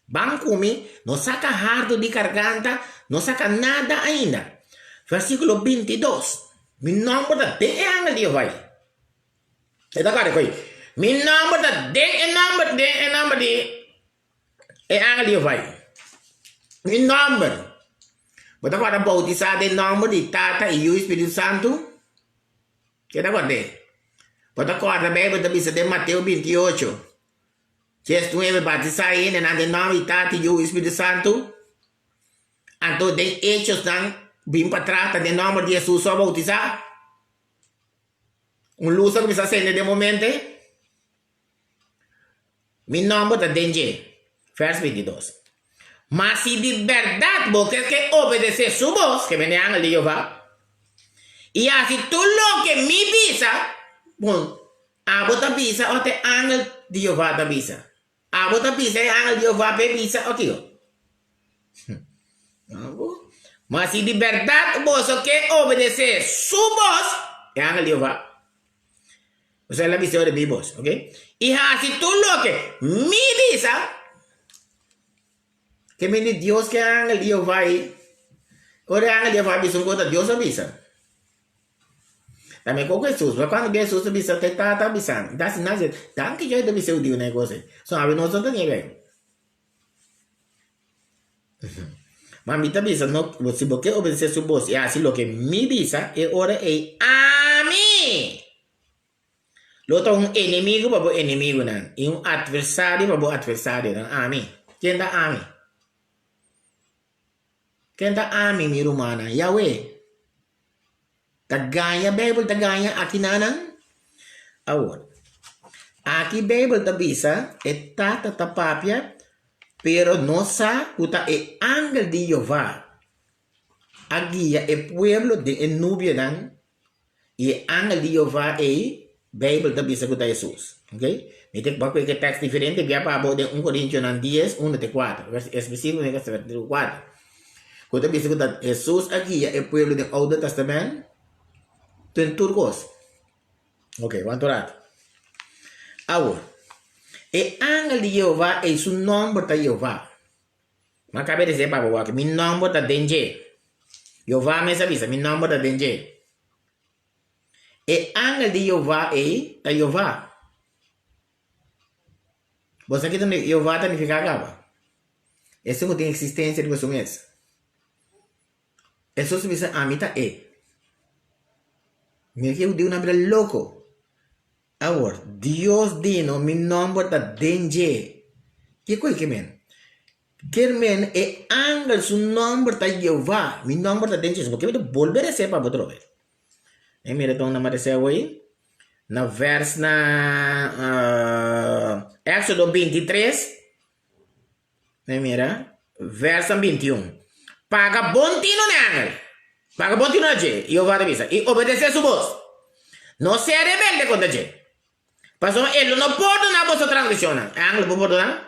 Ban ku mi, no saka hardu di karganta, no saka nada ainda. Versíkulo 22, Mi nòmber ta den e angel di Jehová ei. E ta kòrda ku ei. Mi nòmber ta den e nòmber, den e nòmber di E angel di Jehová ei. Mi nòmber. Bo ta kòrda boutisá den nòmber di Tata i Yu i Spiritu Santu? Ke ta kòrd'é? Bo ta kòrda Beibel ta bisa den Mateo 28, 19, batisá e hendenan den nòmber di Tata i Yu i Spiritu Santu? Anto den Hechosnan bin patras ta den nòmber di Hesus so a boutisá? Un lus a kuminsá sende den momente. Mi nòmber ta den dje. Vèrs 22. Ma si di bèrdat bo ke ke obedesé su bos, ke bende angel di Jehová, i hasi tur loke mi bisa, bon, abo ta bisa òf ta e angel di Jehová ta bisa? Abo ta bisa e angel di Jehová p'e bisa òf kiko? Abo. Ma si di bèrdat boso ke obedesé su bos, e angel di Jehová, Osea el a bisa ora mi bos, ok? I hasi tur loke mi bisa, ke mende Dios ke angel di Jehová ei. Ora e angel di Jehová bisa un kos, ta Dios a bisa. Ta mekor ku Hesus, pasobra kuando bia Hesus ta bisa, ta e Tata a bisa mi. Ta hasi nada, danki Dios ta bisa e hudiunan e kos ei. So awe nos no ta niega ei. Ma mi ta bisa, no, si bo ke obedesé su bos i hasi loke mi bisa, e ora ei ami lo ta un enemigu pa bo enemigunan i un atversario pa bo atversarionan. Ami. Ken ta ami? Ken ta ami, mi rumannan? Yahweh. Ta gaña Bijbel ta gaña aki nanan? Awor, aki Bijbel ta bisa e tata ta papia, pero nos sa ku ta e angel di Jehová a guia e pueblo den e nubianan i e angel di Jehová ei Bijbel ta bisa ku ta Hesus. Okay? Mi ta bai ku tekst diferente bia pa bo den 1 Korintionan 10, 1 te 4. Espesífiko versíkulo 4. Ku ta bisa ku ta Hesus a guia e pueblo den Oude Testament den tur kos. Ok, wanta un rato. Awor, e angel di Jehová ei su nòmber ta Jehová. Mi a kaba di dise pa bo wak, mi nòmber ta den dje. Jehová mes a bisa, mi nòmber ta den dje. E angel di Jehová ei ta Jehová. Bo sa kiko Jehová ta nifiká kaba? Esun ku tin eksistensia riba su mes. Hesus bisa, Ami ta e. Mira ki e hudiunan bira loko. Awor, Dios di no, mi nòmber ta den dje. Kiko e ke men? Ker men e angel su nòmber ta Jehová. Mi nòmber ta den dje. Bo ke mi ta bolbe resé pa bo atrobe. E mira ton na maresé awor. Na vers na Éxodo 23, e mira, vers 21. Paga bon tino na angel. Paga bon tino na dje, Jehová ta bisa, i obedesé su bos. No sea rebelde kontra dje. Pasobra e lo no pordoná boso transgreshonnan. E angel por pordoná?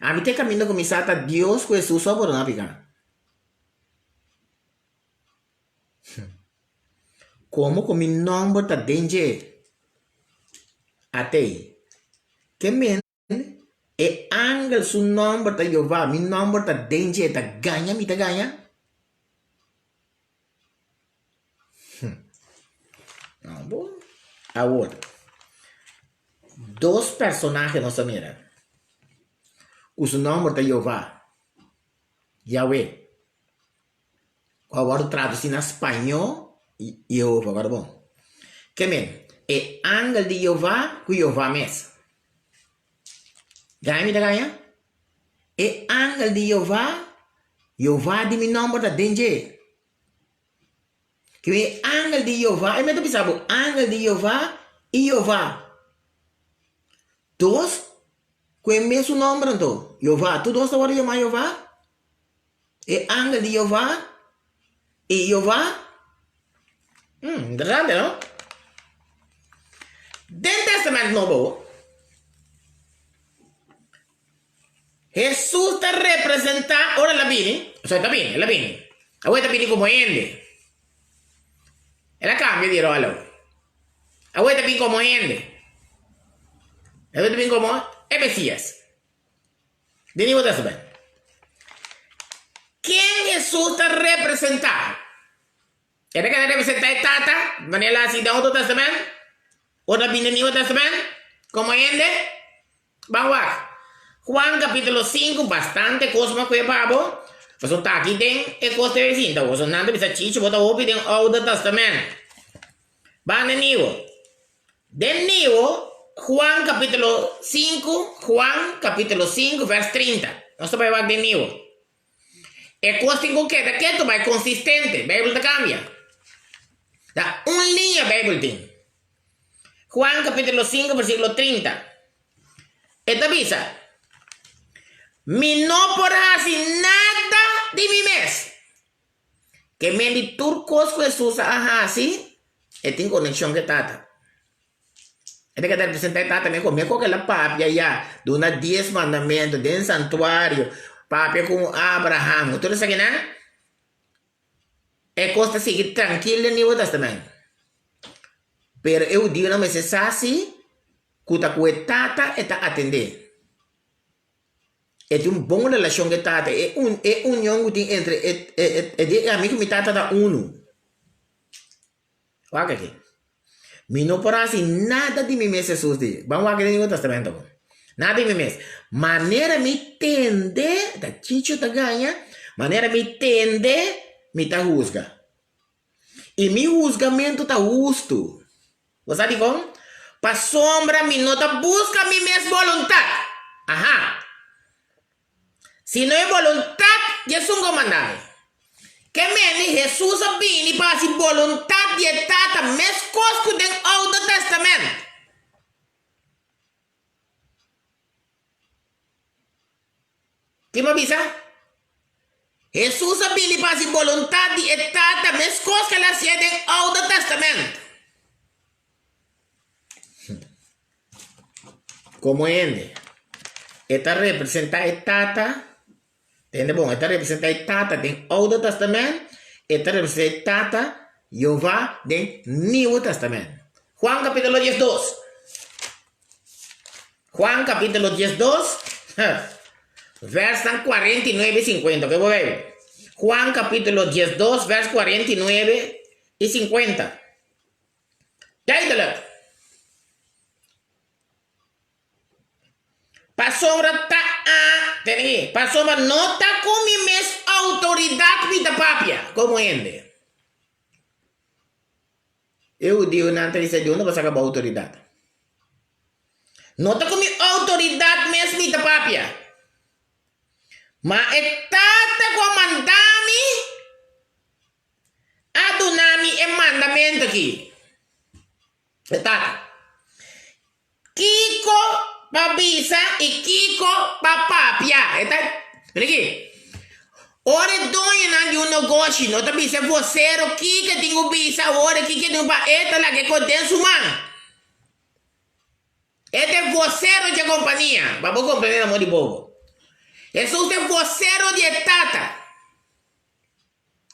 Ami te kaminda ku mi sa ta Dios ku Hesus so a pordoná piká. Komo ku mi nòmber ta den dje, atei. Ke men e angel su nòmber ta Jehová, mi nòmber ta den dje, ta gaña mi ta gaña? Hm. No bo. Awor, dos personahe nos a mira ku su nòmber ta Jehová, Yahweh. Ku a wòrdu tradusí na spañó, Yehova. Wòrdu bon. Ke men, e angel di Jehová ku Jehová mes. Gaña mi ta gaña? E angel di Jehová, Jehová di mi nòmber ta den dje. Ke men e angel di Jehová, e men ta bisa bo, angel di Jehová i Jehová. Dos ku e mesun nòmber anto, Jehová. Tur dos ta wòrdu yamá Jehová? E angel di Jehová i Jehová. Hmm, interesante, no? Den Testament Nobo, Hesus ta representá ora el a bini, o sea, el ta bini, el a bini. Awor e ta bini komo hende. El a kambia di ròl awor. Awor e ta bini komo hende. Awor e ta bini komo e Mesías. Den Nieuwe Testament. Ken Hesus ta representá? E ta keda representá e Tata, manera el a hasi den Oudo Testament? Ora ta bini den Nieuwe Testament komo hende? Ban wak. Juan kapítulo sinku, bastante kos bo a kue pa bo, pasobra ta aki den e kos debe sinta. Pasobra nan ta bisa, Chichi, bo ta hopi den Oudo Testament. Ban den Nieuwe. Den Nieuwe, Juan capítulo 5, Juan capítulo 5, vers 30. Nos ta bai wak den Nieuwe. E kos tin ku keda ketu bai konsistente. Bijbel ta kambia. Ta un liña Bijbel tin. Juan capítulo 5, versículo 30. E ta bisa, Mi no por hasi nada di mi mes. Ke men di tur kos ku Hesus a hasi, e tin konekshon ku e Tata. E ta keda representá e Tata mekor. Mekor ku el a papia ya, duna dies mandamentu den santuario, papia ku Abraham, tur esakinan, e kos ta sigui trankil den Nieuwe Testament. Pero e hudiunan mester sa si ku ta ku e Tata e ta atendé. E tin un bon relashon ku e tata. E un e union ku tin entre e e e di e ami ku mi tata ta unu. Wak aki. Mi no por hasi nada di mi mes, Hesus di. Ban wak den Nieuwe Testamento awor. Nada di mi mes. Manera mi tende, ta Chicho ta gaña, manera mi tende, mi ta husga. I mi husgamentu ta hustu. Bo sa dikon? Pasobra mi no ta buska mi mes boluntat, aha, sino e boluntat di esun ku a manda mi. Ke mende Hesus a bini pa hasi boluntat di e Tata meskos ku den Oude Testament. Ki bo a bisa? Hesus a bini pa hasi boluntat di e Tata meskos ku el a hasié den Oude Testament. Komo hende, e ta representá e Tata, tende bon, e ta representá e Tata den Oude Testament, e ta representá e Tata, Jehová, den Nieuwe Testament. Juan kapítulo diesdos. Juan capítulo diesdos, versnan 49 i 50. Oke bo Bijbel. Juan capítulo diesdos, vers 49 i 50. Duidelijk. Pasobra ta a, tene aki, pasobra no ta ku mi mes outoridat mi ta papia komo hende. E hudiunan ta bisa, Di unda bo saka bo outoridat? No ta ku mi outoridat mes mi ta papia, ma e Tata ku a manda mi a duna mi e mandamentu aki. E Tata. Kiko pa bisa i kiko pa papia. E ta, mira aki. Ora e doñonan di un nogoshi no ta bisa e vosero kiko e tin ku bisa awor i kiko e tin ku papia, e ta laga e kos den su man. E ta e vosero dje kompania. Pa bo komprende na mon di bobo. Hesus ta e vosero di e Tata.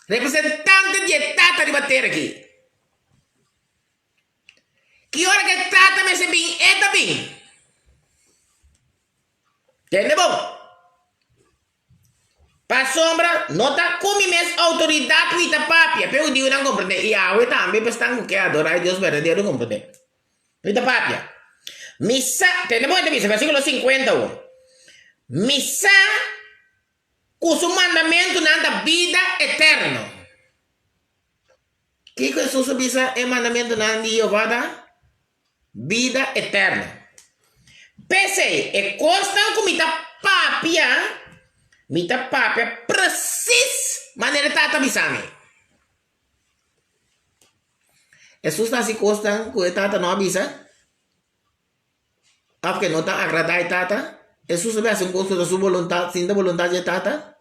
Representante di e Tata riba tera aki. Ki ora ku e Tata mester bin, e ta bin. Tende bon. Pasobra no ta ku mi mes outoridat mi ta papia, p'e hudiunan komprendé, i awe tambe pa esnan ku ke adorá e Dios berdadero komprendé. Mi ta papia. Mi sa, tende bon e ta bisa, versíkulo sinkuenta un, Mi sa ku su mandamentunan ta bida eterno. Kiko Hesus a bisa e mandamentunan di Jehová ta? Bida eterno. P'esei, e kosnan ku mi ta papia, mi ta papia presis manera e Tata bisa mi. Hesus ta hasi kosnan ku e Tata no a bisa, òf ku e no ta agradá e Tata. Hesus a bin hasi un kos ku ta su boluntat, sin ta boluntat di e Tata.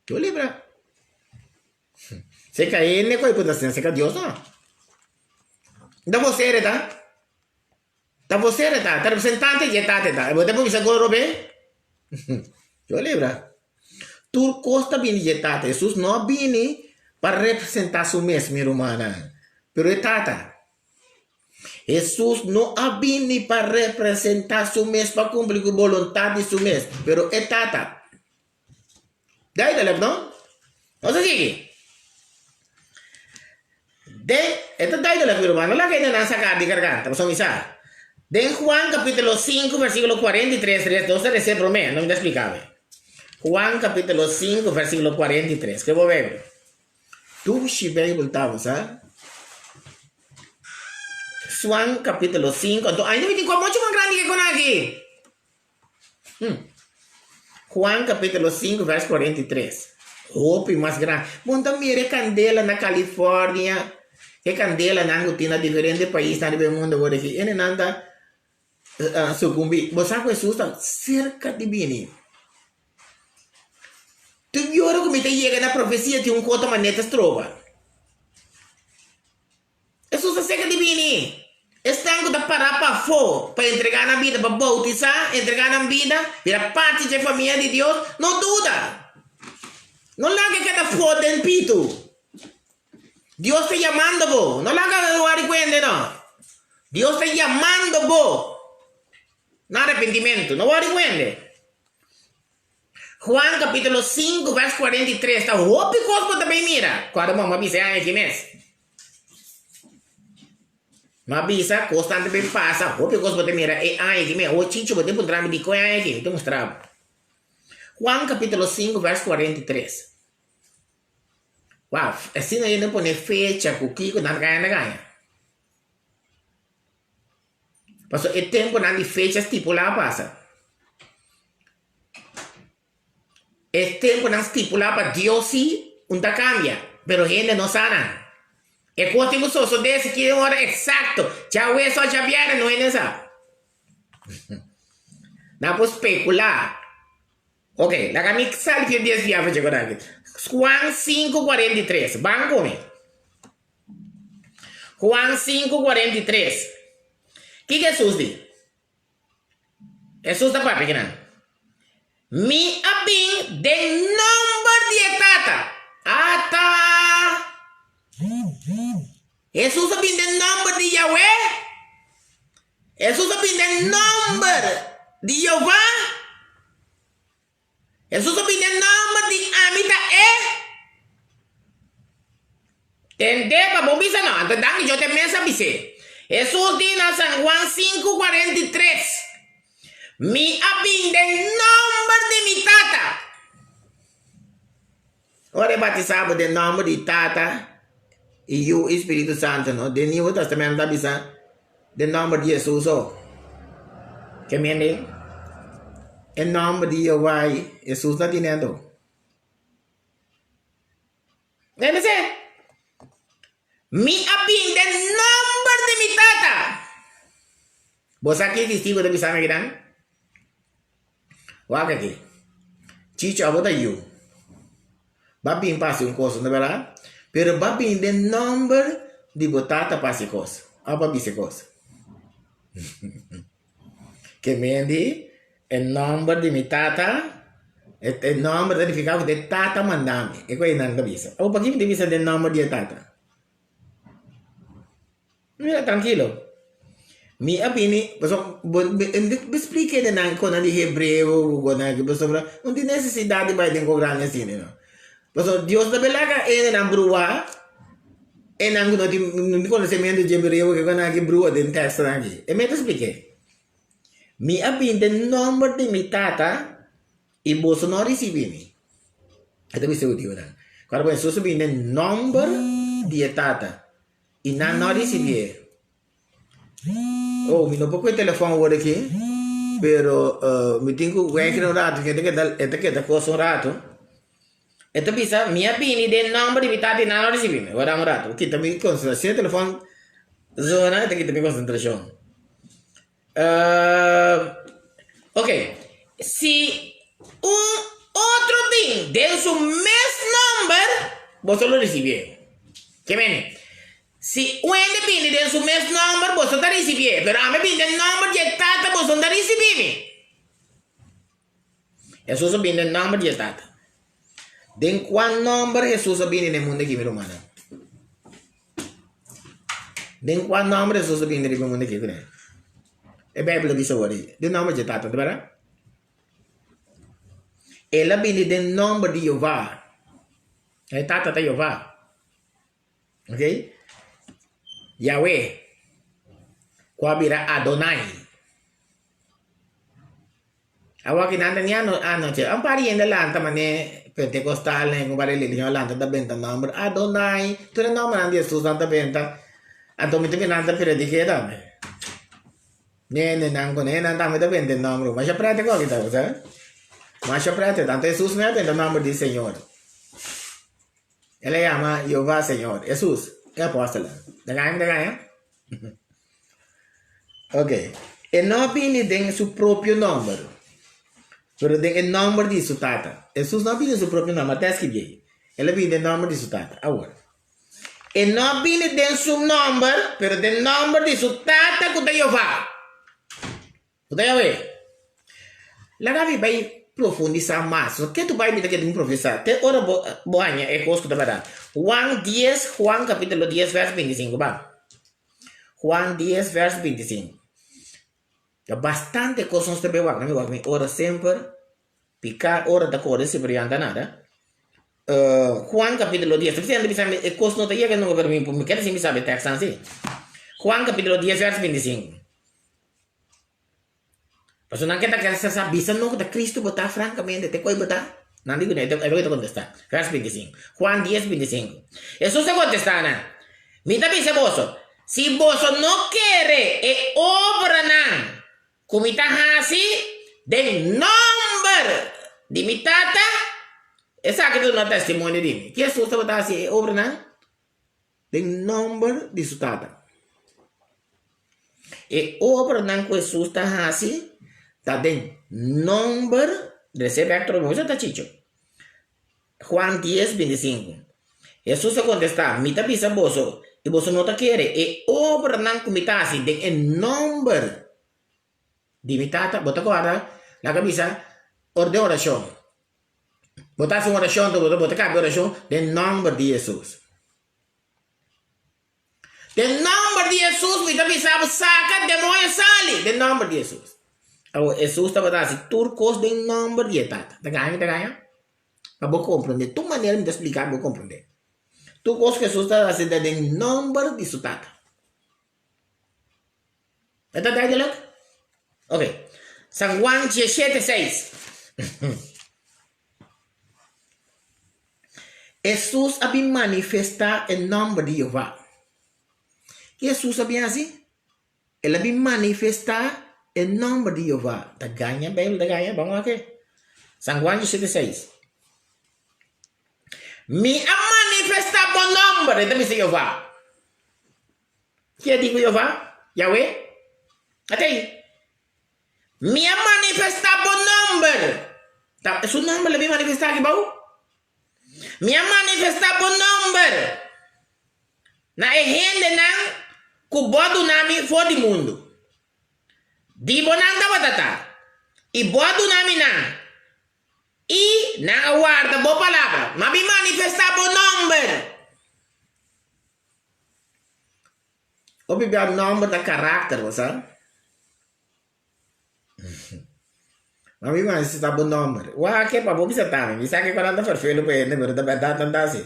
Yo libra. Seka hende ku ta asina, seka Dios no. Ta bosero e ta. Ta bosero e ta, ta representante di e Tata e ta. E bo ta por bisa goro be? Yo libra. Tur kos ta bini di e Tata. Hesus no a bini pa representa su mes, mi rumannan, pero e Tata. Hesus no a bini pa representa su mes, pa kumpli ku boluntat di su mes, pero e Tata. Duidelijk, no? Nos a sigui. Den, e ta duidelijk, mi ruman, no laga hende nan saka di garganta, pasobra mi sa. Den Juan capítulo 5, versículo 43, tres, nos ta rese promé, no mi ta splika awe. Juan capítulo 5, versículo 43, ke bo Bijbel? Dushi Bijbel ta, bo sa. Juan capítulo 5, anto ainda mi tin kua mucho mas grandi ke kon aki. Juan capítulo 5 vers 43. Hopi mas grandi. Bon ta mira e candela na California, e candelanan cu tin na diferente paisnan riba e mundo awor aki. Hendenan ta sucumbi. Bo sa cu Hesus ta cerca di bini. Tur ora cu mi ta yega na profecia tin un cos ta manera ta stroba. Hesus ta seka di bini. Esnan ku ta pará pafó pa entregá nan bida pa boutisá, entregá nan bida, bira parti dje famia di Dios, no duda. No laga e keda fó den pitu. Dios ta yamando bo. No laga wari ku hende no. Dios ta yamando bo na arepentimentu. No wari ku hende. Juan capítulo 5 vers 43 ta hopi cos bo ta bay mira. Cuando mama bisa e aña aki mes. Ma bisa cosnan ta bay pasa hopi cos bo ta mira e aña aki mes. Awor Chicho bo ta puntra mi dikon e aña aki mi ta mustra bo. Juan capítulo 5 vers 43. Wow, asina hende pone fecha cu kico nan ta gaña nan ta gaña. Pasobra e temponan di fecha stipulá a pasa. E temponan stipulá pa Dios sí un ta kambia, pero hende no sa nan. E kos tin ku sosodé si ki ora eksakto, djawees òf djabièrnè no hende sa. Nan por spekulá. Ok, laga mi sali fin di es viaje dje aki. Juan 5:43, ban ku mi. Juan 5:43. Kiko Hesus di? Hesus ta papia kinan, Mi a bin den nomber di e Tata. Ata! Hesus a bin den nomber di Yahweh? Hesus a bin den nomber di Jehová? Hesus a bin den nòmber di Ami ta E. Tendé pa bo bisa no, anto danki yo te mes a bis'é. Hesus di na San Juan 5, 43, Mi a bin den nòmber di mi Tata. Ora e batisá bo den nòmber di Tata i Yu i Spiritu Santu no, den Nieuwe Testament ta bisa den nòmber di Hesus so. Ke mende? E nòmber di Jehová i Hesus ta tene anto. Mende? Mi a bin den nòmber di mi Tata. Bo sa ki testigo ta bisa mi akinan? Wak aki. Chicho abo ta yu. Ba bin pa hasi un kos, no berdad? Pero ba bin den nomber di bo tata pa hasi kos of pa bisa kos. Ke mendi e nomber di mi tata, e nomber ta nifiká ku ta e tata manda mi. E ku einan ta bisa. Abo pakiko mi ta bisa den nomber di e tata? Mira, trankilo. Mi a bini, pasobra bo bo splika e nan konan di hebreo ku konan aki pasobra no tin nesesidat di bai den ko grandi asina no. Pasobra Dios ta belaga laga e nan brua e nan ku no tin no tin konosementu di hebreo ke konan aki brua den tekstonan aki. E mester splik'é. Mi a bini den nòmber di mi Tata i boso no a risibí mi. E ta bisa e hudiunan. Kòrda ku Hesus a bini den nòmber di e Tata i nan no a risibié. Oh, mi no por kohe telefòn awor aki, pero mi tin ku wèk'e un ratu, e ta keda e ta keda kos un ratu. E ta bisa, mi a bini den nòmber di mi tata i nan no risibí mi. Wòrda un ratu, kita mi konsentrashon. Si e telefòn zona, e ta kita mi konsentrashon. Ok, si un otro bin den su mes nòmber, boso lo risibié. Ke mene? Si un hende bini den su mes nòmber, boso ta risibié, pero ami bini den nòmber di e Tata, boso no ta risibí mi. Hesus a bini den nòmber di e Tata. Den kua nòmber Hesus a bini na e mundu aki, mi rumannan? Den kua nòmber Hesus a bini riba e mundu aki? Kuné? E Beibel ta bisa awor ei, den nòmber di e Tata, ta bèrdat? El a bini den nòmber di Jehová. E Tata ta Jehová. Ok? Yahweh, ku a bira Adonai. Awor ki nan ta ni anochi. Un par di hende lanta manera pentekostalnan i un par di religion lanta ta benta nòmber Adonai. Tur e nòmbernan di Hesus nan ta benta. Anto mi ta mira nan ta predik'é tambe. Nene nan ku nene nan tambe ta benta e nòmber. Masha prèt e kòki ta, bo sa. Masha prèt. Tantu Hesus mes a benta nòmber di Señor. El a yama Jehová Señor. Hesus, e apòstelnan. Ta gaña mi ta gaña? Ok. E no a bini den su propio nòmber, pero den e nòmber di su Tata. Hesus no a bini den su propio nòmber, ta skibi ei. El a bini den nòmber di su Tata. Awor, e no a bini den su nòmber, pero den nòmber di su Tata ku ta Jehová. Bo ta yawe? Laga mi bai profundisá mas. So ke tu bai mi ta keda tin profundisá te ora bo bo haña e kos ku ta bèrdat. Juan dies, Juan kapítulo dies vèrs bintisinku, ban. Juan dies vèrs bintisinku. Ta bastante kos nos ta bai wak, mi wak mi ora semper piká ora ta kore si pero yanta nada. Juan kapítulo dies, ta bisa bisa mi e kos no ta yega nunka pero mi mi kere si mi sabi tèks nan si. Juan kapítulo dies vèrs bintisinku. Pasobra nan ke ta kere sa bisa no ku ta Cristo bo ta frankamente, te koi bo ta? Nan di ku no, e ta kontestá. Vers 25, Juan 10, 25. Hesus a kontestá nan, Mi ta bisa boso, si boso no kere e obranan ku mi ta hasi den nòmber di mi Tata, esaki ta duna testimonio di mi. Ki Hesus tabata hasi e obranan? Den nòmber di su Tata. E obranan ku Hesus ta hasi ta den nòmber, Rese bèk trobe, bo ta chicho. Juan dies, bintisinku. Hesus a kontestá, Mi ta bisa boso, i boso no ta kere, e obranan ku mi ta hasi den e nòmber di mi Tata, bo ta kòrda? Laga bisa, ora den orashon. Bo ta hasi un orashon, bo ta kaba e orashon den nòmber di Hesus. Den nòmber di Hesus mi ta bisa bo saka demoño sali den nòmber di Hesus. Awor Hesus tabata hasi tur kos den nòmber di e Tata. Ta gaña mi ta gaña? Pa bo komprendé. Tur manera mi ta splika bo komprendé. Tur kos ku Hesus ta hasi ta den nòmber di su Tata. E ta duidelijk? Ok. San Juan 17, 6. Hesus a bin manifestá e nòmber di Jehová. Ki Hesus a bin hasi? El a bin manifestá e nòmber di Jehová. Ta gaña Beibel ta gaña? Ban wak e. San Juan 17, 6. Mi a manifestá bo nòmber, e ta bisa Jehová. Ki a di ku Jehová? Yahweh? Atei. Mi a manifestá bo nòmber. Ta su nòmber lo bin manifestá aki bou? Mi a manifestá bo nòmber na e hendenan ku bo a duna mi for di mundu. Di bo nan tabata ta, i bo a duna mi nan, i nan a warda bo palabra. Mi a bin manifestá bo nòmber. Hopi bia nòmber ta karakter, bo sa. Ma mi manda si ta bo nòmber. Wak ke pa bo bisa tambe. Mi sa ke ku nan ta ferfelu pa hende, pero ta bèrdat nan ta hasi.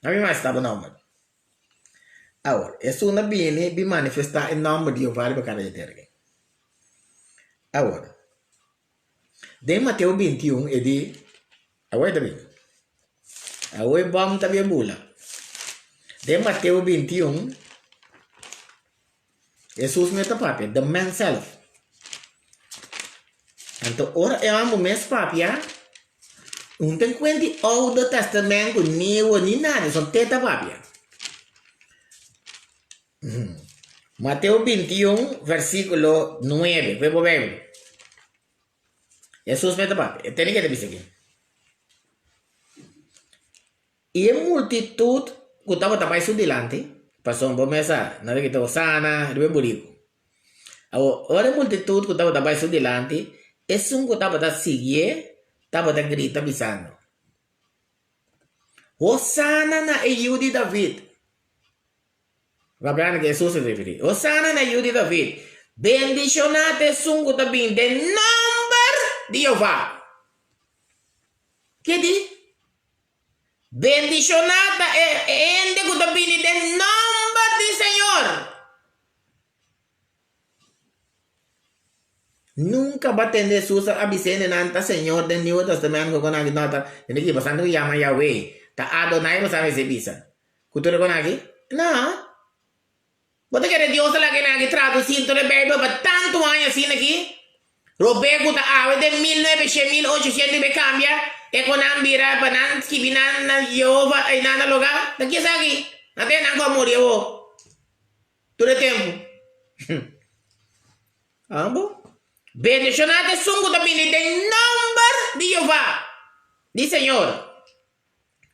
Ma mi manda si ta bo nòmber. Awor, esun a bini bin manifestá e nòmber di Jehová riba kara di tera aki. Awor, den Mateo 21 e di, awor e ta bini. Awor e bòm ta bin bula. Den Mateo 21, Hesus mes ta papia, the man self. Anto ora e hòmber mes papia, un ta enkuenta di Oude Testament ku Nieuwe ni nada, son te ta papia. Mateo 21 versíkulo 9, kue bo Bijbel. Hesus mes ta papia, e tene ke ta bisa aki. I e multitut ku tabata bai su dilanti, pasobra bo mes sa, nan ta grita Hosana riba e buriku. Awor, ora e multitut ku tabata bai su dilanti, esun ku tabata siguié tabata grita bisando, Hosana na e Yu di David! Papia na Hesus ta referí. Hosana na Yu di David! Bendishoná ta esun ku ta bini den nòmber di Jehová! Ke di? Bendishoná ta e hende ku ta bini den nòmber di Señor! Nunka bo a tende Hesus a bisa hendenan ta Señor den Nieuwe Testament ku kon aki no ta tende ki pasobra ku yama Yahweh ta Adonai bo sa mester bisa ku tur e kon aki? No. Bo ta kere Dios ta laga e nan aki tradusi tur e Bijbel pa tantu aña asina aki? Robé ku ta awe den 1900, 1800 riba e kambia e kon nan bira pa nan skibi nan na Jehovah einan na loga? Ta ki esaki? Nan ta e nan ku a muri awor. Tur e tempu. Ambo. Bendishoná ta esun ku ta bini den nòmber di Jehová, di Señor.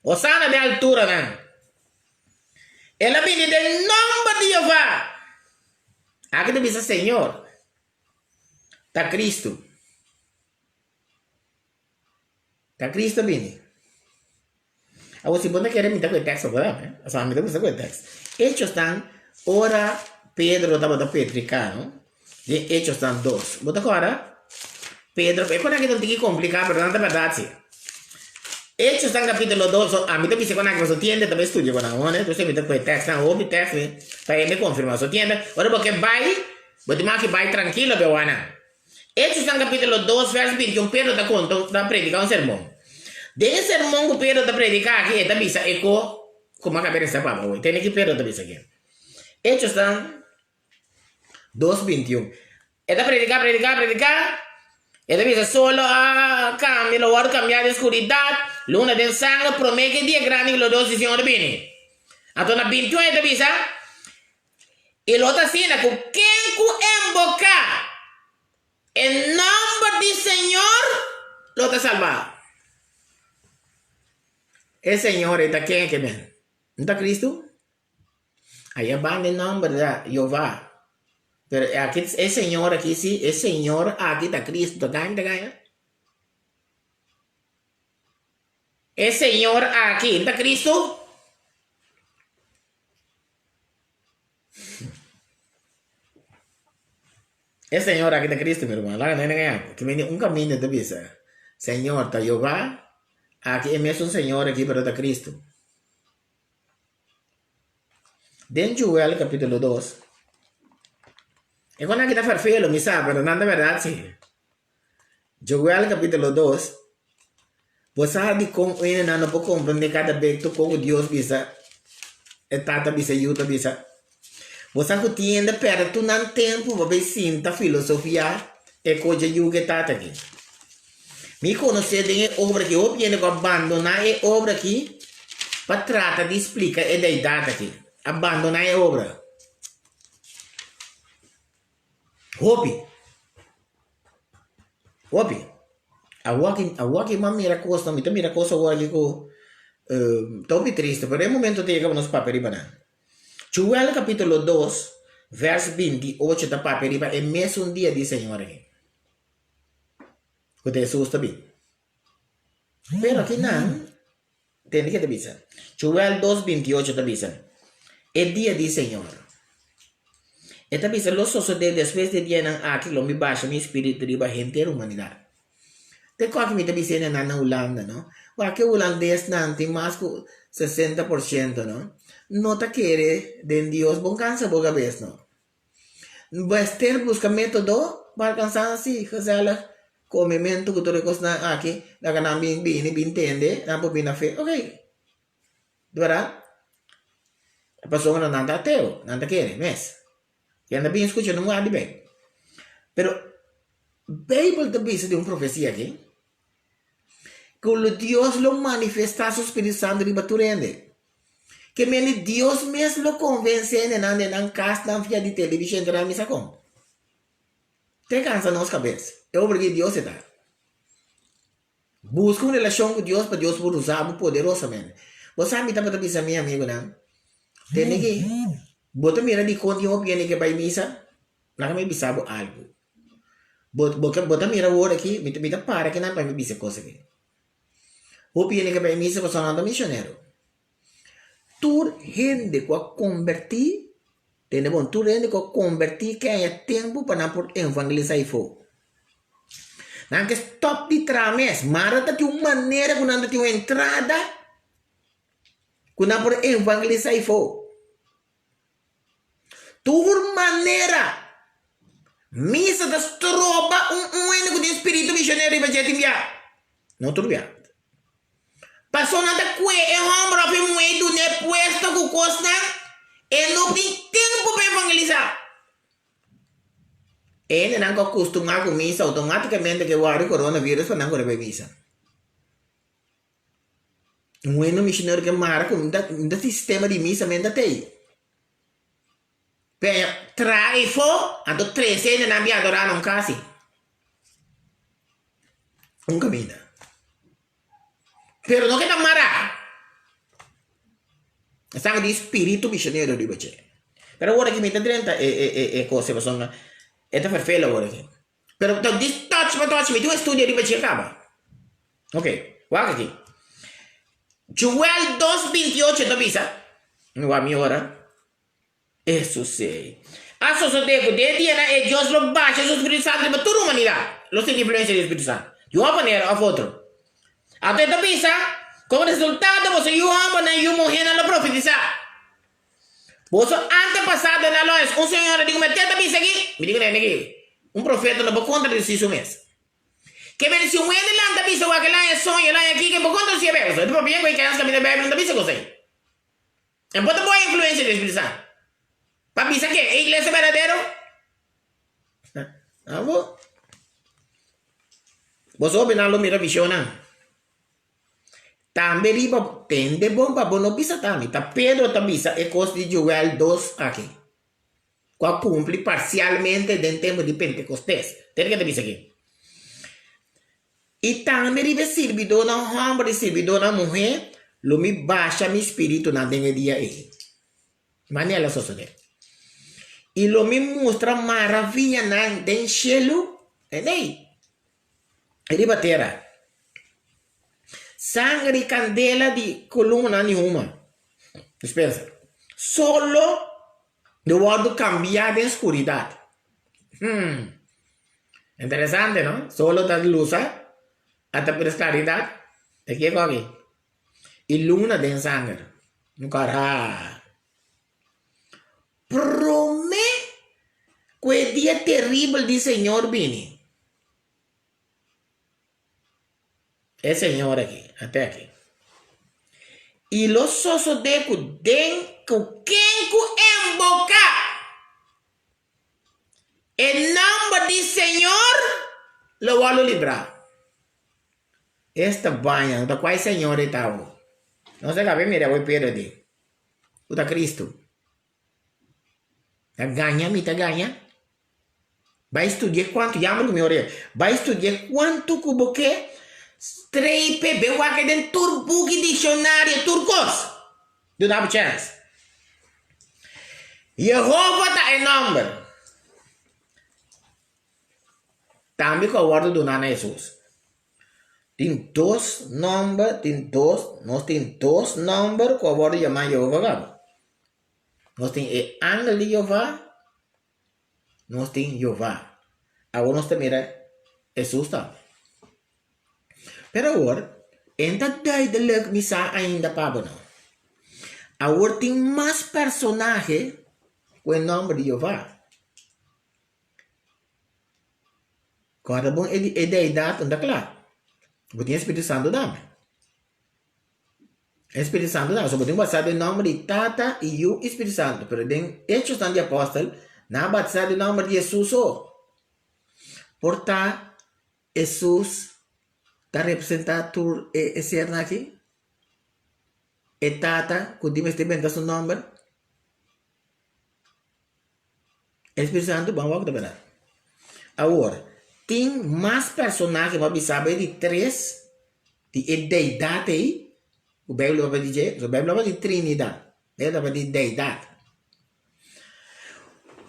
Hosana den alturanan. El a bini den nòmber di Jehová. Aki ta bisa Señor. Ta Kristu. Ta Cristo bini. Awor si bo ta kere mi ta ku e tekst afuera, eh? Osea mi ta gusta ku e tekst. Hechosnan ora Pedro tabata petriká, no? Den Hechosnan dos. Bo ta kòrda? Pedro, e konaki ta un tiki kompliká, pero nan ta bèrdat si. Hechosnan kapítulo dos, so ami ta bisa konaki pasobra tiende ta bai studia ku nan, hoor. Entonces mi ta ku e tekstnan, hopi tekst mi pa hende konfirmá. So tiende, ora bo ke bai, bo tin maki bai trankilo be wak nan. Hechosnan capítulo dos vers 21 Pedro ta conta ta predica un sermon. Den e sermon cu Pedro ta predica aki e ta bisa e co cu mi a caba resa papa awe. Tene ki Pedro ta bisa aki. Hechosnan dos 21. E ta predica predica predica e ta bisa solo a cambia lo worde cambia den scuridad luna den sangre prome cu e dia grandi y glorioso di Señor bini. Anto na 21 e ta bisa. I lo ta asina ku ken ku emboká e nòmber di Señor lo ta salbá. E Señor ei ta ken ke men? No ta Kristu? Aya banda e nòmber ta Jehová. Pero aki e Señor aki si, e Señor aki ta Kristu. Ta gaña, ta gaña? E Señor aki ta Kristu? E Señor aki ta Cristo, mi ruman. Laga nene gaña bo. Ki mende un caminda ta bisa, Señor ta Jehová, aki e mesun Señor aki pero ta Cristo. Den Joel capítulo 2, e con aki ta ferfelo, mi sa, pero nan ta verdad si. Joel capítulo 2, Bo sa dikon oyendenan no por komprendé kada bes tur kon ku Dios bisa, e Tata bisa, e Yu ta bisa? Bo sa ku tin hende pèrdè tur nan tempu pa bai sinta filosofiá e kos dje Yu ku e Tata aki. Mi konosé den e obra aki hopi hende ku a bandoná e obra aki pa trata di splika e deidat aki. A bandoná e obra. Hopi. Hopi. Awor aki, awor aki mi a mira kosnan, mi ta mira kos awor aki ku ta hopi triste, pero e momento ta yega pa nos papia riba nan. Joel kapitulo dos, vèrs 28 ta papia riba e mesun dia di Señor aki, ku ta Hesus ta bin. Pero aki nan, tende ke ta bisa. Joel dos 28 ta bisa, E dia di Señor. E ta bisa, Lo sosodé despues di e dianan aki lo mi basha mi spiritu riba henter humanidat. Te ku aki mi ta bisa hendenan na Hulanda, no? Wak e hulandesnan tin mas ku 60%, no? No ta kere den Dios. Bon kansa bo kabes, no? Mester buska método pa alkansá nan si, gezellig komementu ku tur e kosnan aki, laga nan bin bini bin tende, nan por bin na fe. Oké, di bèrdat e pasobra nan ta ateo, nan ta kere mes. Nan ta bin skucha nan wak di Beibel. Pero Beibel ta bisa di un profesia aki, ku lo Dios lo manifestá su spiritu santu riba tur hende. Ke mende Dios mes lo konvensé hendenan den nan kasnan via di televishon ta nan misa kon. Te kansa nos kabes. E obra di Dios e ta. Buska un relashon ku Dios pa Dios por usa bo poderosamente. Bo sa mi tabata bisa mi amigunan, tende ki bo ta mira dikon tin hopi hende ke bai misa? Laga mi bisa bo algu. Bo bo bo ta mira awor aki, mi ta mi ta para kinan pa mi bisa e kos aki. Hopi hende ke bai misa pasobra nan ta misionero. Tur hende ku a kombertí, tende bon, tur hende ku a kombertí ke haña tempu pa nan por evangelisá afó. Nan ke stòp di traha mes, mara ta tin un manera ku nan ta tin un entrada ku nan por evangelisá afó. Tur manera, misa ta stroba un un hende ku tin spiritu misionero riba dje tin bia. No tur bia. Pasobra nan ta kue e hòmber òf e muhé i dun'é puesto ku kosnan, e no tin tempu pa evangelisá. E hendenan ku a kustumá ku misa outomátikamente ke wòrdu coronavirus pa nan kore bai misa. Un hende misionero ke mara ku mi ta sistema di misa men ta tei. Peña traha efo, anto trese hendenan bin adorá na un kasi. Un kaminda. Pero no ke ta mará. Esaki di spiritu misionero riba dje. Pero awor aki mi ta drenta e e e e kos pasobra e ta ferfel awor aki. Pero ta di touch pa touch mi tin un estudio riba dje kaba. Ok, wak aki. Joel dos 28 ta bisa, mi wak mi ora. Eso si. A sosodé ku den dianan ei Dios lo basha su spiritu santu riba tur humanidat. Lo sinti influensia di e spiritu santu, di un manera òf otro. Anto e ta bisa, Komo resultado boso yu hòmbernan i yu muhénan lo profetisá. Boso antepasadonan lo es un señora di ku mi te ta bisa aki, mi di ku nene aki, un profeta no por kontradisí su mes. Ke bini si un hende lanta bisa wak el haña soño, el haña kiko, e por kontradisí e Beibel. So e ta papia ku e kens kaminda e Beibel no ta bisa kos ei. E por ta boa influensia di Espiritu Santu pa bisa ke e iglesia berdadero? Abo. Boso hobennan lo mira visionnan. Tambe riba tende bon pa bo no bisa ta mi. Ta Pedro ta bisa e kos di Joel dos aki, ku a kumpli parsialmente den tempu di Pentekostes. Tende ke ta bisa aki. I tambe riba e sirbidónan hòmber i sirbidónan muhé lo mi basha mi spiritunan den e dia ei. Manera lo sosodé. I lo mi mustra maravianan den shelu, tende? I riba tera. Sanger i kandela di kolumnanan di huma. Dispensa. Solo lo wòrdu kambiá den skuridat. Hmm. Interesante, no? Solo ta lusa, ata por sklaridat. E kiko aki? I luna den sanger. Kara. Promé ku e dia teribel di Señor bini. E Señor aki, ate aki. I lo sosodé ku den ku ken ku emboká e nòmber di Señor lo wòrdu librá. Esta baña no ta kua e Señor ei ta awo. Nos a kaba e mira awor Pedro di, ku ta Cristo. Ta gaña mi ta gaña. Bai studia kuantu, yamber ku mi orea. Bai studia kuantu ku bo ke, strepe, be wak den tur buki, dikshonario, tur kos. Duna bo chèns. Yehova ta e nòmber. Tambe ku a wòrdu duná na Hesus. Tin dos nòmber, tin dos, nos tin dos nòmber ku a wòrdu yamá Yehova kaba. Nos tin e angel di Jehová. Nos tin Jehová. Awor nos ta mira Hesus tambe. Pero awor, e ta duidelijk mi sa ainda pa bo no. Awor tin mas personahe ku e nòmber di Jehová. Kòrda bon e deidat no ta kla. Bo tin e Spiritu Santu tambe. E Spiritu Santu tambe. So bo tin ku batisá den nòmber di Tata i Yu i Spiritu Santu. Pero den Hechosnan di Apòstel nan a batisá den nòmber di Hesus so. Por ta Hesus ta representá tur e sernan aki? E Tata ku di mester benta su nòmber? E Spiritu Santu ban wak ta berdad. Awor, tin mas personahe bo a bisa bo e di tres di e deidat ei ku Beibel ta papia di dje, pasobra Beibel ta papia di Trinidat, Beibel ta papia di deidat.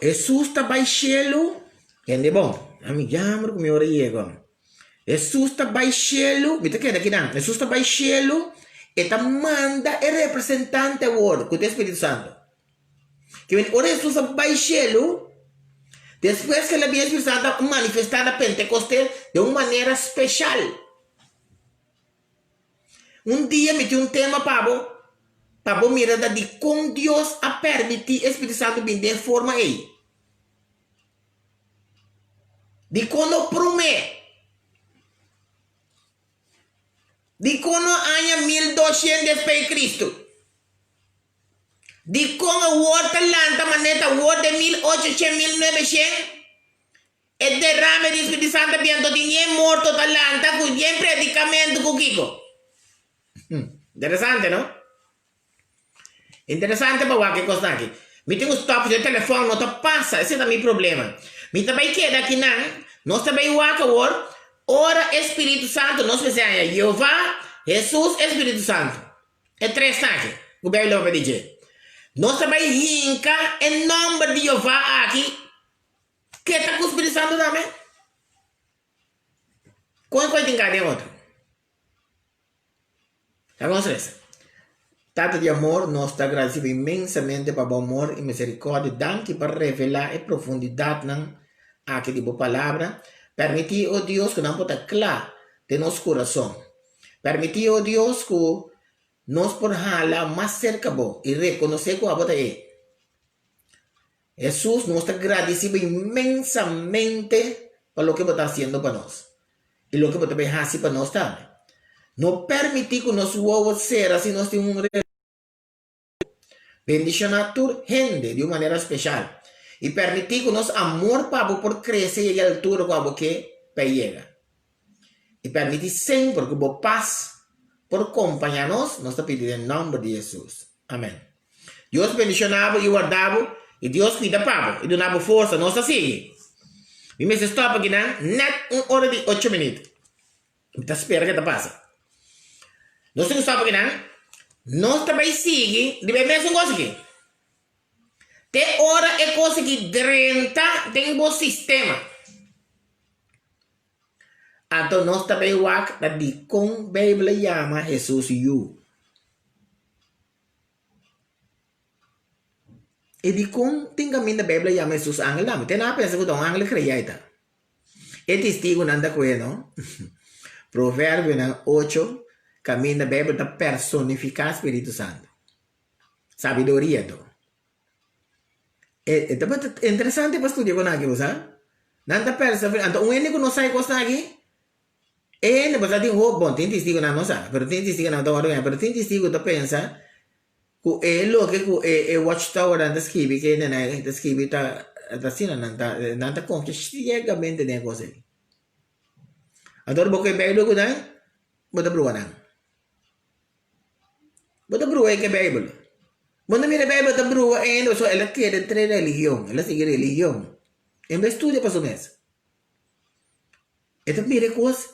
Hesus ta bai shelu, hende bon, ami jammer ku mi ora yega. Hesus ta bai shelu, mi ta keda kinan, Hesus ta bai shelu, e ta manda e representante awor ku ta e Spiritu Santu. Ke men ora Hesus a bai shelu, despues ke el a bin e Spiritu Santu a manifestá na Pentekostel den un manera speshal. Un dia mi tin un tema pa bo, pa bo mira ta dikon Dios a permití e Spiritu Santu bin den e forma ei. Dikon no promé? Dikon no aña 1200 despues di Kristu? Dikon awor ta lanta manera ta awor den 1800, 1900? E derame di Spiritu Santu a bientu tin yen morto ta lanta ku yen predikamentu ku kiko? Interesante no? Interesante pa wak e kosnan aki. Mi tin ku stòp pasobra e telefòn no ta pasa, esei ta mi problema. Mi ta bai keda akinan, nos ta bai wak awor ora e Spiritu Santu, nos mester haña Jehová, Hesus e Spiritu Santu. E tresnan aki ku Beibel ta papia di dje. Nos ta bai hinka e nòmber di Jehová aki Ke ta ku Spiritu Santu tambe? Kon ku e tin ka den otro? Laga nos resa. Tata di amor, nos ta agradeci bo inmensamente pa bo amor i misericordia. Danki pa revela e profundidatnan aki di bo Palabra. Permiti, o Dios, ku nan por ta kla den nos kurason. Permiti, o Dios, ku nos por hala mas serka bo i rekonosé ku abo ta e. Hesus, nos ta gradisí bo inmensamente pa loke bo ta hasiendo pa nos i loke bo ta bay hasi pa nos tambe. No permití ku nos wowo sera si nos tin un relashon ku bo. Bendishoná tur hende di un manera speshal i permití ku nos amor pa bo por krese yega e altura ku abo ke pa e yega. I permití semper ku bo pas por kompañá nos, nos ta pidi den nòmber di Hesus. Amèn. Dios bendishoná bo i warda bo, i Dios kuida pa bo i duna bo forsa. Nos ta sigui. Mi mester stòp akinan nèt un ora di ocho minüt. Mi ta spera ke ta pasa. Nos tin ku stòp akinan. Nos ta bai sigui riba e mesun kos aki. Te ora e kos aki drenta den bo sistema. Anto nos ta bay wak ta dikon Beibel a yama Hesus Yu. I dikon tin kaminda Beibel a yama Hesus angel tambe? Te nan a pensa ku ta un angel krea e ta. E testigunan ta kohe no. Proverbionan ocho kaminda Beibel ta personifiká Spiritu Santu. Sabiduria anto. E tabata interesante pa studia ku nan aki, bo sa. Nan ta persa, anto un hende ku no sa e kosnan aki, e hende bo sa tin hopi, bon tin testigunan no sa, pero tin testigunan ta wòrdu gañá, pero tin testigu ta pensa ku e loke ku e e Watchtowernan ta skibi, ke hendenan ta skibi ta ta asina nan ta nan ta konfia siegamente den e kos ei. Anto ora bo kohe Beibel ku nan, bo ta bruha nan. Bo ta bruha e ke Beibel. Bo no mira e Beibel ta bruha e hende pasobra el a keda entre religion, el a sigui religion. En bes studia pa su mes. E ta mira e kos,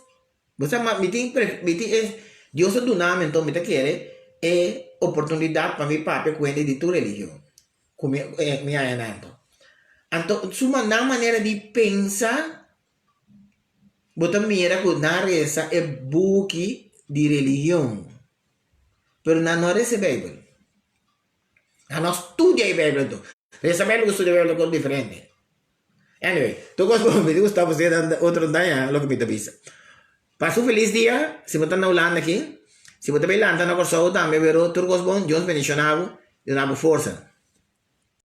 bo sa ma mi tin mi tin e Dios a duna mi anto mi ta kere e oportunidat pa mi papia ku hende di tur religion ku mi mi haña nan anto. Anto suma nan manera di pensa Bo ta mira ku nan resa e buki di religion, pero nan no resa e Beibel. Nan no studia e Beibel anto. Resa Beibel ku studia Beibel ta kos diferente. Anyway, tur kos bon, mi ta gusta bo sera otro daña loke mi ta bisa. Pasa un felis dia, si bo ta na Hulanda aki, si bo ta bay lanta na Kòrsou tambe, pero tur kos bon, Dios bendiciona bo, duna bo forsa.